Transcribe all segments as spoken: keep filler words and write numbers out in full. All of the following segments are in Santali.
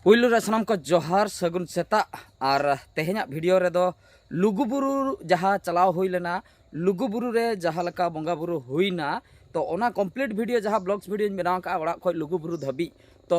ᱯᱩᱭᱞᱩ ᱨᱮ ᱥᱟᱱᱟᱢ ᱠᱚ ᱡᱚᱦᱟᱨ, ᱥᱟᱹᱜᱩᱱ ᱥᱮᱛᱟᱜ᱾ ᱟᱨ ᱛᱮᱦᱮᱧᱟᱜ ᱵᱷᱤᱰᱤᱭᱳ ᱨᱮᱫᱚ ᱞᱩᱜᱩᱵᱩᱨᱩ ᱡᱟᱦᱟᱸ ᱪᱟᱞᱟᱣ ᱦᱩᱭ ᱞᱮᱱᱟ, ᱞᱩᱜᱩᱵᱩᱨᱩ ᱨᱮ ᱡᱟᱦᱟᱸ ᱞᱮᱠᱟ ᱵᱚᱸᱜᱟ ᱵᱩᱨᱩ ᱦᱩᱭᱱᱟ, ᱛᱚ ᱚᱱᱟ ᱠᱚᱢᱯᱞᱤᱴ ᱵᱷᱤᱰᱤᱭᱳ ᱡᱟᱦᱟᱸ ᱵᱞᱚᱜᱥ ᱵᱷᱤᱰᱤᱭᱳᱧ ᱵᱮᱱᱟᱣ ᱠᱟᱜᱼᱟ ᱚᱲᱟᱜ ᱠᱷᱚᱱ ᱞᱩᱜᱩᱵᱩᱨᱩ ᱫᱷᱟᱹᱵᱤᱡ, ᱛᱚ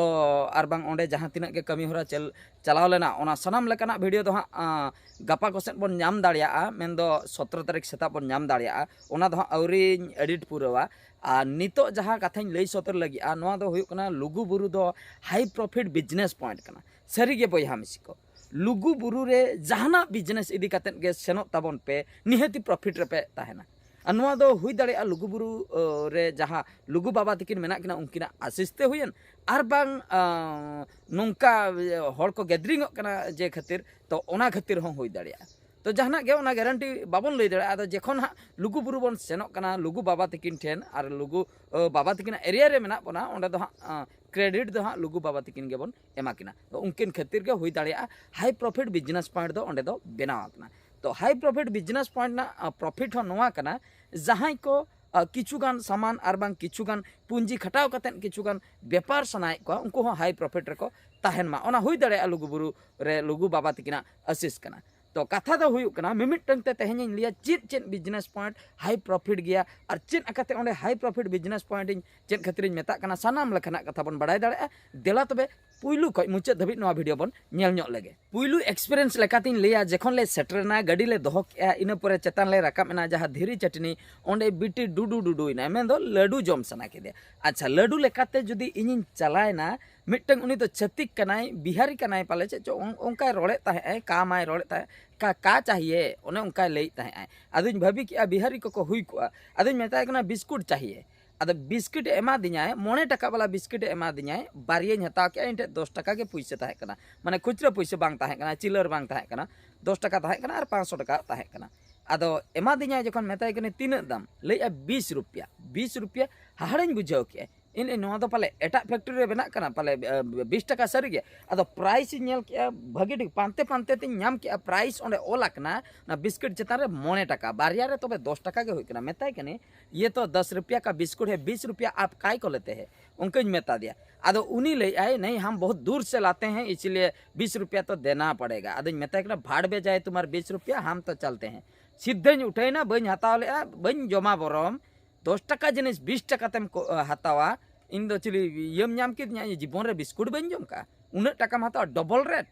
ᱟᱨ ᱵᱟᱝ ᱚᱸᱰᱮ ᱡᱟᱦᱟᱸ ᱛᱤᱱᱟᱹᱜ ᱜᱮ ᱠᱟᱹᱢᱤ ᱦᱚᱨᱟ ᱪᱟᱞ ᱪᱟᱞᱟᱣ ᱞᱮᱱᱟ, ᱚᱱᱟ ᱥᱟᱱᱟᱢ ᱞᱮᱠᱟᱱᱟᱜ ᱵᱷᱤᱰᱤᱭᱳ ᱫᱚ ᱦᱟᱸᱜ ᱟᱸ, ᱜᱟᱯᱟ ᱠᱚᱥᱮᱫ ᱵᱚᱱ ᱧᱟᱢ ᱫᱟᱲᱮᱭᱟᱜᱼᱟ, ᱢᱮᱱᱫᱚ ᱥᱚᱛᱨᱚ ᱛᱟᱹᱨᱤᱠᱷ ᱥᱮᱛᱟᱜ ᱵᱚᱱ ᱧᱟᱢ ᱫᱟᱲᱮᱭᱟᱜᱼᱟ᱾ ᱚᱱᱟ ᱫᱚ ᱦᱟᱸᱜ ᱟᱹᱣᱨᱤᱧ ᱮᱰᱤᱴ ᱯᱩᱨᱟᱹᱣᱟ᱾ ᱟᱨ ᱱᱤᱛᱚᱜ ᱡᱟᱦᱟᱸ ᱠᱟᱛᱷᱟᱧ ᱞᱟᱹᱭ ᱥᱚᱫᱚᱨ ᱞᱟᱹᱜᱤᱫᱼᱟ, ᱱᱚᱣᱟ ᱫᱚ ᱦᱩᱭᱩᱜ ᱠᱟᱱᱟ ᱞᱩᱜᱩᱵᱩᱨᱩ ᱫᱚ ᱦᱟᱭ ᱯᱨᱚᱯᱷᱤᱴ ᱵᱤᱡᱽᱱᱮᱥ ᱯᱚᱭᱮᱱᱴ ᱠᱟᱱᱟ᱾ ᱥᱟᱹᱨᱤᱜᱮ ᱵᱚᱭᱦᱟ ᱢᱤᱥᱤ ᱠᱚ, ᱞᱩᱜᱩᱵᱩᱨᱩ ᱨᱮ ᱡᱟᱦᱟᱱᱟᱜ ᱵᱤᱡᱽᱱᱮᱥ ᱤᱫᱤ ᱠᱟᱛᱮᱫ ᱜᱮ ᱥᱮᱱᱚᱜ ᱛᱟᱵᱚᱱ ᱯᱮ, ᱱᱤᱦᱟᱹᱛᱤ ᱯᱨᱚᱯᱷᱤᱴ ᱨᱮᱯᱮ ᱛᱟᱦᱮᱱᱟ᱾ ᱟᱨ ᱱᱚᱣᱟ ᱫᱚ ᱦᱩᱭ ᱫᱟᱲᱮᱭᱟᱜᱼᱟ ᱞᱩᱜᱩᱵᱩᱨᱩ ᱚ, ᱨᱮ ᱡᱟᱦᱟᱸ ᱞᱩᱜᱩ ᱵᱟᱵᱟ ᱛᱟᱹᱠᱤᱱ ᱢᱮᱱᱟᱜ ᱠᱤᱱᱟ, ᱩᱱᱠᱤᱱᱟᱜ ᱟᱥᱤᱥ ᱛᱮ ᱦᱩᱭᱮᱱ, ᱟᱨ ᱵᱟᱝ ᱟᱸ, ᱱᱚᱝᱠᱟ ᱮ, ᱦᱚᱲ ᱠᱚ ᱜᱮᱫᱨᱤᱝᱚᱜ ᱠᱟᱱᱟ ᱡᱮ ᱠᱷᱟᱹᱛᱤᱨ, ᱛᱚ ᱚᱱᱟ ᱠᱷᱟᱹᱛᱤᱨ ᱦᱚᱸ ᱦᱩᱭ ᱫᱟᱲᱮᱭᱟᱜᱼᱟ᱾ ᱛᱚ ᱡᱟᱦᱟᱱᱟᱜ ᱜᱮ ᱚᱱᱟ ᱜᱮᱨᱮᱱᱴᱤ ᱵᱟᱵᱚᱱ ᱞᱟᱹᱭ ᱫᱟᱲᱮᱭᱟᱜᱼᱟ᱾ ᱟᱫᱚ ᱡᱚᱠᱷᱚᱱ ᱦᱟᱸᱜ ᱞᱩᱜᱩ ᱵᱩᱨᱩ ᱵᱚᱱ ᱥᱮᱱᱚᱜ ᱠᱟᱱᱟ ᱞᱩᱜᱩ ᱵᱟᱵᱟ ᱛᱟᱹᱠᱤᱱ ᱴᱷᱮᱱ, ᱟᱨ ᱞᱩᱜᱩ ᱚ, ᱵᱟᱵᱟ ᱛᱟᱹᱠᱤᱱᱟᱜ ᱮᱨᱤᱭᱟ ᱨᱮ ᱢᱮᱱᱟᱜ ᱵᱚᱱᱟ, ᱚᱸᱰᱮ ᱫᱚ ᱦᱟᱸᱜ ᱠᱨᱮᱰᱤᱴ ᱫᱚ ᱦᱟᱸᱜ ᱞᱩᱜᱩ ᱵᱟᱵᱟ ᱛᱟᱹᱠᱤᱱ ᱜᱮᱵᱚᱱ ᱮᱢᱟ ᱠᱤᱱᱟ᱾ ᱛᱚ ᱩᱱᱠᱤᱱ ᱠᱷᱟᱹᱛᱤᱨ ᱜᱮ ᱦᱩᱭ ᱫᱟᱲᱮᱭᱟᱜᱼᱟ ᱦᱟᱭ ᱯᱨᱚᱯᱷᱤᱴ ᱵᱤᱡᱽᱱᱮᱥ ᱯᱚᱭᱮᱱᱴ ᱫᱚ ᱚᱸᱰᱮ ᱫᱚ ᱵᱮᱱᱟᱣ ᱟᱠᱟᱱᱟ᱾ ᱛᱚ ᱦᱟᱭ ᱯᱨᱚᱯᱷᱤᱴ ᱵᱤᱡᱽᱱᱮᱥ ᱯᱚᱭᱮᱱᱴ ᱨᱮᱱᱟᱜ ᱯᱨᱚᱯᱷᱤᱴ ᱦᱚᱸ ᱱᱚᱣᱟ ᱠᱟᱱᱟ, ᱡᱟᱦᱟᱸᱭ ᱠᱚ ᱟᱸ, ᱠᱤᱪᱷᱩ ᱜᱟᱱ ᱥᱟᱢᱟᱱ ᱟᱨ ᱵᱟᱝ ᱠᱤᱪᱷᱩ ᱜᱟᱱ ᱯᱩᱸᱡᱤ ᱠᱷᱟᱴᱟᱣ ᱠᱟᱛᱮᱫ ᱠᱤᱪᱷᱩ ᱜᱟᱱ ᱵᱮᱯᱟᱨ ᱥᱟᱱᱟᱭᱮᱫ ᱠᱚᱣᱟ, ᱩᱱᱠᱩ ᱦᱚᱸ ᱦᱟᱭ ᱯᱨᱚᱯᱷᱤᱴ ᱨᱮᱠᱚ ᱛᱟᱦᱮᱱ ᱢᱟ᱾ ᱚᱱᱟ ᱦᱩᱭ ᱫᱟᱲᱮᱭᱟᱜᱼᱟ ᱞᱩᱜᱩ ᱵᱩᱨᱩ ᱨᱮ ᱞᱩᱜᱩ ᱵᱟᱵᱟ ᱛᱟᱹᱠᱤᱱᱟᱜ ᱟᱥᱤᱥ ᱠᱟᱱᱟ᱾ ᱛᱚ ᱠᱟᱛᱷᱟ ᱫᱚ ᱦᱩᱭᱩᱜ ᱠᱟᱱᱟ, ᱢᱤᱢᱤᱫᱴᱟᱝ ᱛᱮ ᱛᱮᱦᱮᱧᱤᱧ ᱞᱟᱹᱭᱟ ᱪᱮᱫ ᱪᱮᱫ ᱵᱤᱡᱽᱱᱮᱥ ᱯᱚᱭᱮᱱᱴ ᱦᱟᱭ ᱯᱨᱚᱯᱷᱤᱴ ᱜᱮᱭᱟ ᱟᱨ ᱪᱮᱫ ᱟᱠᱟᱛᱮ ᱚᱸᱰᱮ ᱦᱟᱭ ᱯᱨᱚᱯᱷᱤᱴ ᱵᱤᱡᱽᱱᱮᱥ ᱯᱚᱭᱮᱱᱴ ᱤᱧ ᱪᱮᱫ ᱠᱷᱟᱹᱛᱤᱨᱤᱧ ᱢᱮᱛᱟᱜ ᱠᱟᱱᱟ, ᱥᱟᱱᱟᱢ ᱞᱮᱠᱟᱱᱟᱜ ᱠᱟᱛᱷᱟ ᱵᱚᱱ ᱵᱟᱲᱟᱭ ᱫᱟᱲᱮᱭᱟᱜᱼᱟ᱾ ᱫᱮᱞᱟ ᱛᱚᱵᱮ ᱯᱩᱭᱞᱩ ᱠᱷᱚᱱ ᱢᱩᱪᱟᱹᱫ ᱫᱷᱟᱹᱵᱤᱡ ᱱᱚᱣᱟ ᱵᱷᱤᱰᱤᱭᱳ ᱵᱚᱱ ᱧᱮᱞ ᱧᱚᱜ ᱞᱮᱜᱮ᱾ ᱯᱩᱭᱞᱩ ᱮᱠᱥᱯᱤᱨᱤᱭᱮᱱᱥ ᱞᱮᱠᱟᱛᱤᱧ ᱞᱟᱹᱭᱟ, ᱡᱚᱠᱷᱚᱱ ᱞᱮ ᱥᱮᱴᱮᱨᱮᱱᱟ, ᱜᱟᱹᱰᱤ ᱞᱮ ᱫᱚᱦᱚ ᱠᱮᱜᱼᱟ, ᱤᱱᱟᱹ ᱯᱚᱨᱮ ᱪᱮᱛᱟᱱ ᱞᱮ ᱨᱟᱠᱟᱵ ᱮᱱᱟ, ᱡᱟᱦᱟᱸ ᱫᱷᱤᱨᱤ ᱪᱟᱹᱴᱱᱤ, ᱚᱸᱰᱮ ᱵᱤᱴᱤ ᱰᱩᱰᱩ ᱰᱩᱰᱩᱭᱮᱱᱟᱭ, ᱢᱮᱱᱫᱚ ᱞᱟᱹᱰᱩ ᱡᱚᱢ ᱥᱟᱱᱟ ᱠᱮᱫᱮᱭᱟ᱾ ᱟᱪᱪᱷᱟ, ᱞᱟᱹᱰᱩ ᱞᱮᱠᱟᱛᱮ ᱡᱩᱫᱤ ᱤᱧᱤᱧ ᱪᱟᱞᱟᱣᱮᱱᱟ, ᱢᱤᱫᱴᱟᱝ ᱩᱱᱤ ᱫᱚ ᱪᱷᱟᱹᱛᱤᱠ ᱠᱟᱱᱟᱭ, ᱵᱤᱦᱟᱨᱤ ᱠᱟᱱᱟᱭ ᱯᱟᱞᱮ ᱪᱮᱫ ᱪᱚ, ᱚᱱ- ᱚᱱᱠᱟᱭ ᱨᱚᱲᱮᱫ ᱛᱟᱦᱮᱸᱜ ᱟᱭ, ᱠᱟ ᱢᱟᱭ ᱨᱚᱲᱮᱫ ᱛᱟᱦᱮᱸᱫ, ᱠᱟ ᱠᱟ ᱪᱟᱦᱤᱭᱮ, ᱚᱱᱮ ᱚᱱᱠᱟᱭ ᱞᱟᱹᱭᱮᱫ ᱛᱟᱦᱮᱸᱜ ᱟᱭ᱾ ᱟᱫᱚᱧ ᱵᱷᱟᱹᱵᱤ ᱠᱮᱜᱼᱟ ᱵᱤᱦᱟᱨᱤ ᱠᱚᱠᱚ ᱦᱩᱭ ᱠᱚᱜᱼᱟ᱾ ᱟᱫᱚᱧ ᱢᱮᱛᱟᱭ ᱠᱟᱱᱟ ᱵᱤᱥᱠᱩᱴ ᱪᱟᱦᱤᱭᱮ᱾ ᱟᱫᱚ ᱵᱤᱥᱠᱤᱴ ᱮ ᱮᱢᱟ ᱫᱤᱧᱟᱭ, ᱢᱚᱬᱮ ᱴᱟᱠᱟ ᱵᱟᱞᱟ ᱵᱤᱥᱠᱤᱴ ᱮ ᱮᱢᱟ ᱫᱤᱧᱟᱭ, ᱵᱟᱨᱭᱟᱧ ᱦᱟᱛᱟᱣ ᱠᱮᱜᱼᱟ, ᱤᱧ ᱴᱷᱮᱱ ᱫᱚᱥ ᱴᱟᱠᱟ ᱜᱮ ᱯᱩᱭᱥᱟᱹ ᱛᱟᱦᱮᱸ ᱠᱟᱱᱟ, ᱢᱟᱱᱮ ᱠᱷᱩᱪᱨᱟᱹ ᱯᱩᱭᱥᱟᱹ ᱵᱟᱝ ᱛᱟᱦᱮᱸ ᱠᱟᱱᱟ, ᱪᱤᱞᱟᱹᱨ ᱵᱟᱝ ᱛᱟᱦᱮᱸ ᱠᱟᱱᱟ, ᱫᱚᱥ ᱴᱟᱠᱟ ᱛᱟᱦᱮᱸ ᱠᱟᱱᱟ ᱟᱨ ᱯᱟᱸᱪᱥᱚ ᱴᱟᱠᱟ ᱛᱟᱦᱮᱸ ᱠᱟᱱᱟ᱾ ᱟᱫᱚ ᱮᱢᱟ ᱫᱤᱧᱟᱭ ᱡᱚᱠᱷᱚᱱ ᱢᱮᱛᱟᱭ ᱠᱟᱹᱱᱟᱹᱧ ᱛᱤᱱᱟᱹᱜ ᱫᱟᱢ, ᱞᱟᱹᱭᱮᱜᱼᱟ ᱵᱤᱥ ᱨᱩᱯᱤᱭᱟ, ᱵᱤᱥ ᱨᱩᱯᱤᱭᱟ᱾ ᱦᱟᱦᱟᱲᱟᱧ ᱵᱩᱡᱷᱟᱹᱣ ᱠᱮᱜᱼᱟ, ᱤᱧ ᱱᱚᱣᱟ ᱫᱚ ᱯᱟᱞᱮ ᱮᱴᱟᱜ ᱯᱷᱮᱠᱴᱨᱤ ᱨᱮ ᱵᱮᱱᱟᱜ ᱠᱟᱱᱟ ᱯᱟᱞᱮ, ᱵᱤᱥ ᱴᱟᱠᱟ ᱥᱟᱹᱨᱤ ᱜᱮ᱾ ᱟᱫᱚ ᱯᱨᱟᱭᱤᱥ ᱤᱧ ᱧᱮᱞ ᱠᱮᱜᱼᱟ ᱵᱷᱟᱹᱜᱤ ᱴᱷᱤᱠ, ᱯᱟᱱᱛᱮ ᱯᱟᱱᱛᱮ ᱛᱤᱧ ᱧᱟᱢ ᱠᱮᱜᱼᱟ ᱯᱨᱟᱭᱤᱥ ᱚᱸᱰᱮ ᱚᱞ ᱟᱠᱟᱱᱟ ᱚᱱᱟ ᱵᱤᱥᱠᱤᱴ ᱪᱮᱛᱟᱱ ᱨᱮ ᱢᱚᱬᱮ ᱴᱟᱠᱟ, ᱵᱟᱨᱭᱟ ᱨᱮ ᱛᱚᱵᱮ ᱫᱚᱥ ᱴᱟᱠᱟ ᱜᱮ ᱦᱩᱭᱩᱜ ᱠᱟᱱᱟ᱾ ᱢᱮᱛᱟᱭ ᱠᱟᱹᱱᱟᱹᱧ, "ᱤᱭᱮ ᱛᱚ ᱫᱚᱥ ᱨᱩᱯᱤᱭᱟ ᱠᱟ ᱵᱤᱥᱠᱩᱴ ᱦᱮ, ᱵᱤᱥ ᱨᱩᱯᱤᱭᱟ ᱟᱯ ᱠᱟᱭ ᱠᱚ ᱞᱮᱛᱮ ᱦᱮ?" ᱚᱱᱠᱟᱧ ᱢᱮᱛᱟ ᱫᱮᱭᱟ᱾ ᱟᱫᱚ ᱩᱱᱤ ᱞᱟᱹᱭᱮᱫᱼᱟᱭ, "नहीं, हम बहुत दूर से लाते हैं, इसलिए बीस रुपया तो देना पड़ेगा।" ᱟᱫᱚᱧ ᱢᱮᱛᱟᱭ ᱠᱟᱱᱟ, "भाड़ में जाए तुम्हारा बीस रुपया, हम तो चलते हैं।" ᱥᱤᱫᱷᱟᱹᱧ ᱩᱴᱷᱟᱹᱭᱱᱟ, ᱵᱟᱹᱧ ᱦᱟᱛᱟᱣ ᱞᱮᱫᱼᱟ, ᱵᱟᱹᱧ ᱡᱚᱢᱟ ᱵᱚᱨᱚᱢ᱾ ᱫᱚᱥ ᱴᱟᱠᱟ ᱡᱤᱱᱤᱥ ᱵᱤᱥ ᱴᱟᱠᱟ ᱛᱮᱢ ᱠᱚ, ᱦᱟᱛᱟᱣᱟ? ᱤᱧ ᱫᱚ ᱪᱤᱞᱤ ᱤᱭᱟᱹᱢ ᱧᱟᱢ ᱠᱤᱫᱤᱧᱟ? ᱤᱧ ᱡᱤᱵᱚᱱ ᱨᱮ ᱵᱤᱥᱠᱩᱴ ᱵᱟᱹᱧ ᱡᱚᱢ ᱠᱟᱜᱼᱟ᱾ ᱩᱱᱟᱹᱜ ᱴᱟᱠᱟᱢ ᱦᱟᱛᱟᱣᱟ, ᱰᱚᱵᱚᱞ ᱨᱮᱴ᱾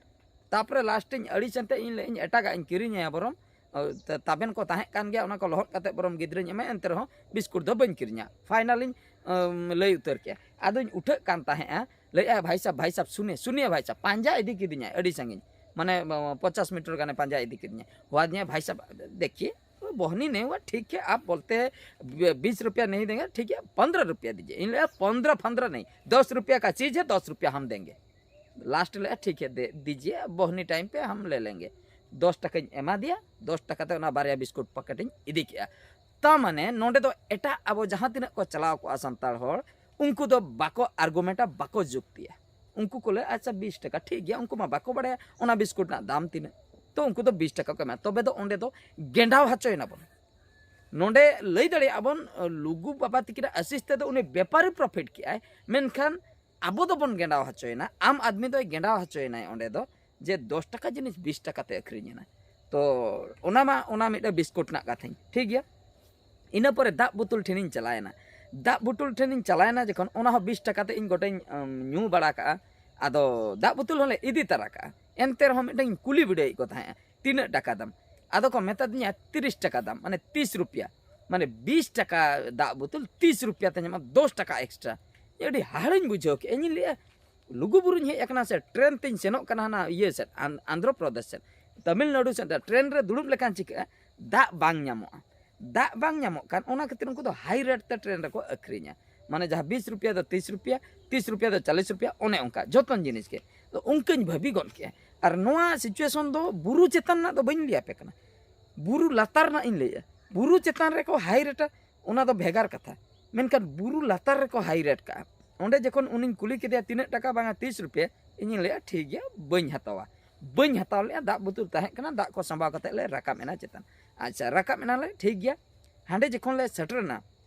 ᱛᱟᱯᱚᱨᱮ ᱞᱟᱥᱴ ᱤᱧ ᱟᱹᱲᱤᱥ ᱮᱱᱛᱮ ᱤᱧ ᱞᱟᱹᱭ ᱤᱧ ᱮᱴᱟᱜᱟᱜ ᱤᱧ ᱠᱤᱨᱤᱧᱟᱭᱟ ᱵᱚᱨᱚᱢ᱾ ᱚ, ᱛᱟ-, ᱛᱟᱵᱮᱱ ᱠᱚ ᱛᱟᱦᱮᱸ ᱠᱟᱱ ᱜᱮᱭᱟ, ᱚᱱᱟ ᱠᱚ ᱞᱚᱦᱚᱫ ᱠᱟᱛᱮ ᱵᱚᱨᱚᱢ ᱜᱤᱫᱽᱨᱟᱹᱧ ᱮᱢᱟᱭᱟ, ᱮᱱᱛᱮ ᱨᱮᱦᱚᱸ ᱵᱤᱥᱠᱩᱴ ᱫᱚ ᱵᱟᱹᱧ ᱠᱤᱨᱤᱧᱟ᱾ ᱯᱷᱟᱭᱱᱟᱞᱤᱧ, ᱟᱢ, ᱞᱟᱹᱭ ᱩᱛᱟᱹᱨ ᱠᱮᱜᱼᱟ᱾ ᱟᱫᱚᱧ ᱩᱴᱷᱟᱹᱜ ᱠᱟᱱ ᱛᱟᱦᱮᱸᱜᱼᱟ, ᱞᱟᱹᱭᱮᱜᱼᱟᱭ, "ᱵᱷᱟᱭ ᱥᱟᱵ, ᱵᱷᱟᱭ ᱥᱟᱵ, ᱥᱩᱱᱤᱭᱮ, ᱥᱩᱱᱤᱭᱮ ᱵᱷᱟᱭ ᱥᱟᱵ", ᱯᱟᱸᱡᱟ ᱤᱫᱤ ᱠᱤᱫᱤᱧᱟᱭ ᱟᱹᱰᱤ ᱥᱟᱺᱜᱤᱧ, ᱢᱟᱱᱮ, ᱯᱚᱪᱟᱥ ᱢᱤᱴᱟᱨ ᱜᱟᱱᱮ ᱯᱟᱸᱡᱟ ᱤᱫᱤ ᱠᱤᱫᱤᱧᱟ᱾ ᱦᱩᱣᱟ ᱫᱤᱧᱟ, "ᱵᱷᱟᱭ ᱥᱟᱵ, ᱫᱮᱠᱷᱤᱭᱮ, ᱵᱚᱦᱱᱤ ᱱᱮ ᱦᱩᱣᱟ, ᱴᱷᱤᱠ ᱦᱮ, ᱟᱯ ᱵᱚᱞᱛᱮ ᱦᱮ ᱵᱤᱥ ᱨᱩᱯᱤᱭᱟ ᱱᱮᱦᱤ ᱫᱮᱸᱜᱮ, ᱴᱷᱤᱠ ᱦᱮ, ᱯᱚᱱᱫᱽᱨᱚ ᱨᱩᱯᱤᱭᱟ ᱫᱤᱡᱤᱭᱮ।" ᱤᱧ ᱞᱟᱹᱭᱟ, "ᱯᱚᱱᱫᱽᱨᱚ ᱯᱚᱱᱫᱽᱨᱚ ᱱᱮᱦᱤ, ᱫᱚᱥ ᱨᱩᱯᱤᱭᱟ ᱠᱟ ᱪᱤᱡᱽ ᱦᱮ, ᱫᱚᱥ ᱨᱩᱯᱤᱭᱟ ᱦᱟᱢ ᱫᱮᱸᱜᱮ, ᱞᱟᱥᱴ ᱞᱮ ᱴᱷᱤᱠ ᱦᱮ, ᱫᱮ ᱫᱤᱡᱤᱭᱮ, ᱵᱚᱦᱱᱤ ᱴᱟᱭᱤᱢ ᱯᱮ ᱦᱟᱢ ᱞᱮ ᱞᱮᱸᱜᱮ᱾" ᱫᱚᱥ ᱴᱟᱠᱟᱧ ᱮᱢᱟ ᱫᱮᱭᱟ, ᱫᱚᱥ ᱴᱟᱠᱟ ᱛᱮ ᱚᱱᱟ ᱵᱟᱨᱭᱟ ᱵᱤᱥᱠᱩᱴ ᱯᱮᱠᱮᱴ ᱤᱧ ᱤᱫᱤ ᱠᱮᱜᱼᱟ᱾ ᱛᱟ ᱢᱟᱱᱮ ᱱᱚᱰᱮ ᱫᱚ ᱮᱴᱟᱜ ᱟᱵᱚ ᱡᱟᱦᱟᱸ ᱛᱤᱱᱟᱹᱜ ᱠᱚ ᱪᱟᱞᱟᱣ ᱠᱚᱜᱼᱟ ᱥᱟᱱᱛᱟᱲ ᱦᱚᱲ, ᱩᱱᱠᱩ ᱫᱚ ᱵᱟᱠᱚ ᱟᱨᱜᱩᱢᱮᱱᱴᱟ, ᱵᱟᱠᱚ ᱡᱩᱠᱛᱤᱭᱟ᱾ ᱩᱱᱠᱩ ᱠᱚ ᱞᱟᱹᱭᱟ, "ᱟᱪᱪᱷᱟ, ᱵᱤᱥ ᱴᱟᱠᱟ, ᱴᱷᱤᱠ ᱜᱮᱭᱟ", ᱩᱱᱠᱩ ᱢᱟ ᱵᱟᱠᱚ ᱵᱟᱲᱟᱭᱟ ᱚᱱᱟ ᱵᱤᱥᱠᱩᱴ ᱨᱮᱱᱟᱜ ᱫᱟᱢ ᱛᱤᱱᱟᱹᱜ᱾ ᱛᱚ ᱩᱱᱠᱩ ᱫᱚ ᱵᱤᱥ ᱴᱟᱠᱟ ᱠᱚ ᱮᱢᱟ, ᱛᱚᱵᱮ ᱫᱚ ᱚᱸᱰᱮ ᱫᱚ ᱜᱮᱸᱰᱟᱣ ᱦᱚᱪᱚᱭᱮᱱᱟ ᱵᱚᱱ᱾ ᱱᱚᱰᱮ ᱞᱟᱹᱭ ᱫᱟᱲᱮᱭᱟᱜᱼᱟ ᱵᱚᱱ, ᱞᱩᱜᱩ ᱵᱟᱵᱟ ᱛᱤᱠᱤᱱᱟᱜ ᱟᱥᱤᱥ ᱛᱮᱫᱚ ᱩᱱᱤ ᱵᱮᱯᱟᱨᱤ ᱯᱨᱚᱯᱷᱤᱴ ᱠᱮᱜᱼᱟᱭ, ᱢᱮᱱᱠᱷᱟᱱ ᱟᱵᱚ ᱫᱚᱵᱚᱱ ᱜᱮᱸᱰᱟᱣ ᱦᱚᱪᱚᱭᱮᱱᱟ, ᱟᱢ ᱟᱫᱢᱤ ᱫᱚᱭ ᱜᱮᱸᱰᱟᱣ ᱦᱚᱪᱚᱭᱮᱱᱟᱭ ᱚᱸᱰᱮ ᱫᱚ, ᱡᱮ ᱫᱚᱥ ᱴᱟᱠᱟ ᱡᱤᱱᱤᱥ ᱵᱤᱥ ᱴᱟᱠᱟ ᱛᱮ ᱟᱹᱠᱷᱨᱤᱧ ᱮᱱᱟ᱾ ᱛᱚ ᱚᱱᱟ ᱢᱟ, ᱚᱱᱟ ᱢᱤᱫᱴᱮᱱ ᱵᱤᱥᱠᱩᱴ ᱨᱮᱱᱟᱜ ᱠᱟᱛᱷᱟᱧ, ᱴᱷᱤᱠ ᱜᱮᱭᱟ᱾ ᱤᱱᱟᱹ ᱯᱚᱨᱮ ᱫᱟᱜ ᱵᱳᱛᱚᱞ ᱴᱷᱮᱱᱤᱧ ᱪᱟᱞᱟᱣᱮᱱᱟ᱾ ᱫᱟᱜ ᱵᱳᱛᱚᱞ ᱴᱷᱮᱱᱤᱧ ᱪᱟᱞᱟᱣᱮᱱᱟ ᱡᱚᱠᱷᱚᱱ, ᱚᱱᱟ ᱦᱚᱸ ᱵᱤᱥ ᱴᱟᱠᱟ ᱛᱮ ᱤᱧ ᱜᱚᱴᱟᱧ, ᱟᱢ, ᱧᱩ ᱵᱟᱲᱟ ᱠᱟᱜᱼᱟ᱾ ᱟᱫᱚ ᱫᱟᱜ ᱵᱳᱛᱚᱞ ᱦᱚᱸᱞᱮ ᱤᱫᱤ ᱛᱟᱨᱟ ᱠᱟᱜᱼᱟ᱾ ᱮᱱᱛᱮ ᱨᱮᱦᱚᱸ ᱢᱤᱫᱴᱟᱝ ᱤᱧ ᱠᱩᱞᱤ ᱵᱤᱰᱟᱹᱣᱮᱫ ᱠᱚ ᱛᱟᱦᱮᱸᱜᱼᱟ, "ᱛᱤᱱᱟᱹᱜ ᱴᱟᱠᱟ ᱫᱟᱢ?" ᱟᱫᱚ ᱠᱚ ᱢᱮᱛᱟ ᱫᱤᱧᱟ, "ᱛᱤᱨᱤᱥ ᱴᱟᱠᱟ ᱫᱟᱢ, ᱢᱟᱱᱮ ᱛᱤᱥ ᱨᱩᱯᱤᱭᱟ, ᱢᱟᱱᱮ ᱵᱤᱥ ᱴᱟᱠᱟ ᱫᱟᱜ ᱵᱳᱛᱚᱞ ᱛᱤᱥ ᱨᱩᱯᱤᱭᱟ ᱛᱮ ᱧᱟᱢᱚᱜᱼᱟ, ᱫᱚᱥ ᱴᱟᱠᱟ ᱮᱠᱥᱴᱨᱟ᱾" ᱟᱹᱰᱤ ᱦᱟᱦᱟᱲᱟᱧ ᱵᱩᱡᱷᱟᱹᱣ ᱠᱮᱜᱼᱟ᱾ ᱤᱧᱤᱧ ᱞᱟᱹᱭᱮᱜᱼᱟ, ᱞᱩᱜᱩᱵᱩᱨᱩᱧ ᱦᱮᱡ ᱟᱠᱟᱱᱟ ᱥᱮ, ᱴᱨᱮᱱ ᱛᱤᱧ ᱥᱮᱱᱚᱜ ᱠᱟᱱᱟ ᱦᱟᱱᱟ ᱤᱭᱟᱹ ᱥᱮᱫ, ᱟᱱ-, ᱟᱱᱫᱷᱨᱚ ᱯᱨᱚᱫᱮᱥ ᱥᱮᱫ, ᱛᱟᱢᱤᱞᱱᱟᱲᱩ ᱥᱮᱫ, ᱴᱨᱮᱱ ᱨᱮ ᱫᱩᱲᱩᱵ ᱞᱮᱠᱷᱟᱱ ᱪᱤᱠᱟᱹᱜᱼᱟ? ᱫᱟᱜ ᱵᱟᱝ ᱧᱟᱢᱚᱜᱼᱟ᱾ ᱫᱟᱜ ᱵᱟᱝ ᱧᱟᱢᱚᱜ ᱠᱟᱱ, ᱚᱱᱟ ᱠᱷᱟᱹᱛᱤᱨ ᱩᱱᱠᱩ ᱫᱚ ᱦᱟᱭ ᱨᱮᱴ ᱛᱮ ᱴᱨᱮᱱ ᱨᱮᱠᱚ ᱟᱹᱠᱷᱨᱤᱧᱟ᱾ ᱢᱟᱱᱮ ᱡᱟᱦᱟᱸ ᱵᱤᱥ ᱨᱩᱯᱤᱭᱟ ᱫᱚ ᱛᱤᱥ ᱨᱩᱯᱤᱭᱟ, ᱛᱤᱥ ᱨᱩᱯᱤᱭᱟ ᱫᱚ ᱪᱟᱞᱤᱥ ᱨᱩᱯᱤᱭᱟ, ᱚᱱᱮ ᱚᱱᱠᱟ ᱡᱚᱛᱚᱱ ᱡᱤᱱᱤᱥ ᱜᱮ᱾ ᱛᱚ ᱚᱱᱠᱟᱧ ᱵᱷᱟᱹᱵᱤ ᱜᱚᱫ ᱠᱮᱜᱼᱟ᱾ ᱟᱨ ᱱᱚᱣᱟ ᱥᱤᱪᱩᱭᱮᱥᱚᱱ ᱫᱚ ᱵᱩᱨᱩ ᱪᱮᱛᱟᱱ ᱨᱮᱱᱟᱜ ᱫᱚ ᱵᱟᱹᱧ ᱞᱟᱹᱭ ᱟᱯᱮ ᱠᱟᱱᱟ, ᱵᱩᱨᱩ ᱞᱟᱛᱟᱨ ᱨᱮᱱᱟᱜ ᱤᱧ ᱞᱟᱹᱭᱮᱜᱼᱟ᱾ ᱵᱩᱨᱩ ᱪᱮᱛᱟᱱ ᱨᱮᱠᱚ ᱦᱟᱭ ᱨᱮᱴᱟ, ᱚᱱᱟ ᱫᱚ ᱵᱷᱮᱜᱟᱨ ᱠᱟᱛᱷᱟ, ᱢᱮᱱᱠᱷᱟᱱ ᱵᱩᱨᱩ ᱞᱟᱛᱟᱨ ᱨᱮᱠᱚ ᱦᱟᱭ ᱨᱮᱴ ᱠᱟᱜᱼᱟ᱾ ᱚᱸᱰᱮ ᱡᱚᱠᱷᱚᱱ ᱩᱱᱤᱧ ᱠᱩᱞᱤ ᱠᱮᱫᱮᱭᱟ, "ᱛᱤᱱᱟᱹᱜ ᱴᱟᱠᱟ?" "ᱵᱟᱝᱟ, ᱛᱤᱥ ᱨᱩᱯᱤᱭᱟ", ᱤᱧᱤᱧ ᱞᱟᱹᱭᱟ, "ᱴᱷᱤᱠ ᱜᱮᱭᱟ, ᱵᱟᱹᱧ ᱦᱟᱛᱟᱣᱟ, ᱵᱟᱹᱧ ᱦᱟᱛᱟᱣ ᱞᱮᱜᱼᱟ, ᱫᱟᱜ ᱵᱳᱛᱚᱞ ᱛᱟᱦᱮᱸ ᱠᱟᱱᱟ, ᱫᱟᱜ ᱠᱚ ᱥᱟᱸᱵᱟᱣ ᱠᱟᱛᱮ ᱞᱮ ᱨᱟᱠᱟᱵ ᱮᱱᱟ ᱪᱮᱛᱟᱱ᱾ ᱟᱪᱪᱷᱟ, ᱨᱟᱠᱟᱵ ᱮᱱᱟᱞᱮ, ᱴᱷᱤᱠ ᱜᱮᱭᱟ, ᱦᱟᱸᱰᱮ ᱡᱚᱠᱷᱚᱱ ᱞᱮ ᱥᱮᱴᱮᱨ ᱮᱱᱟ,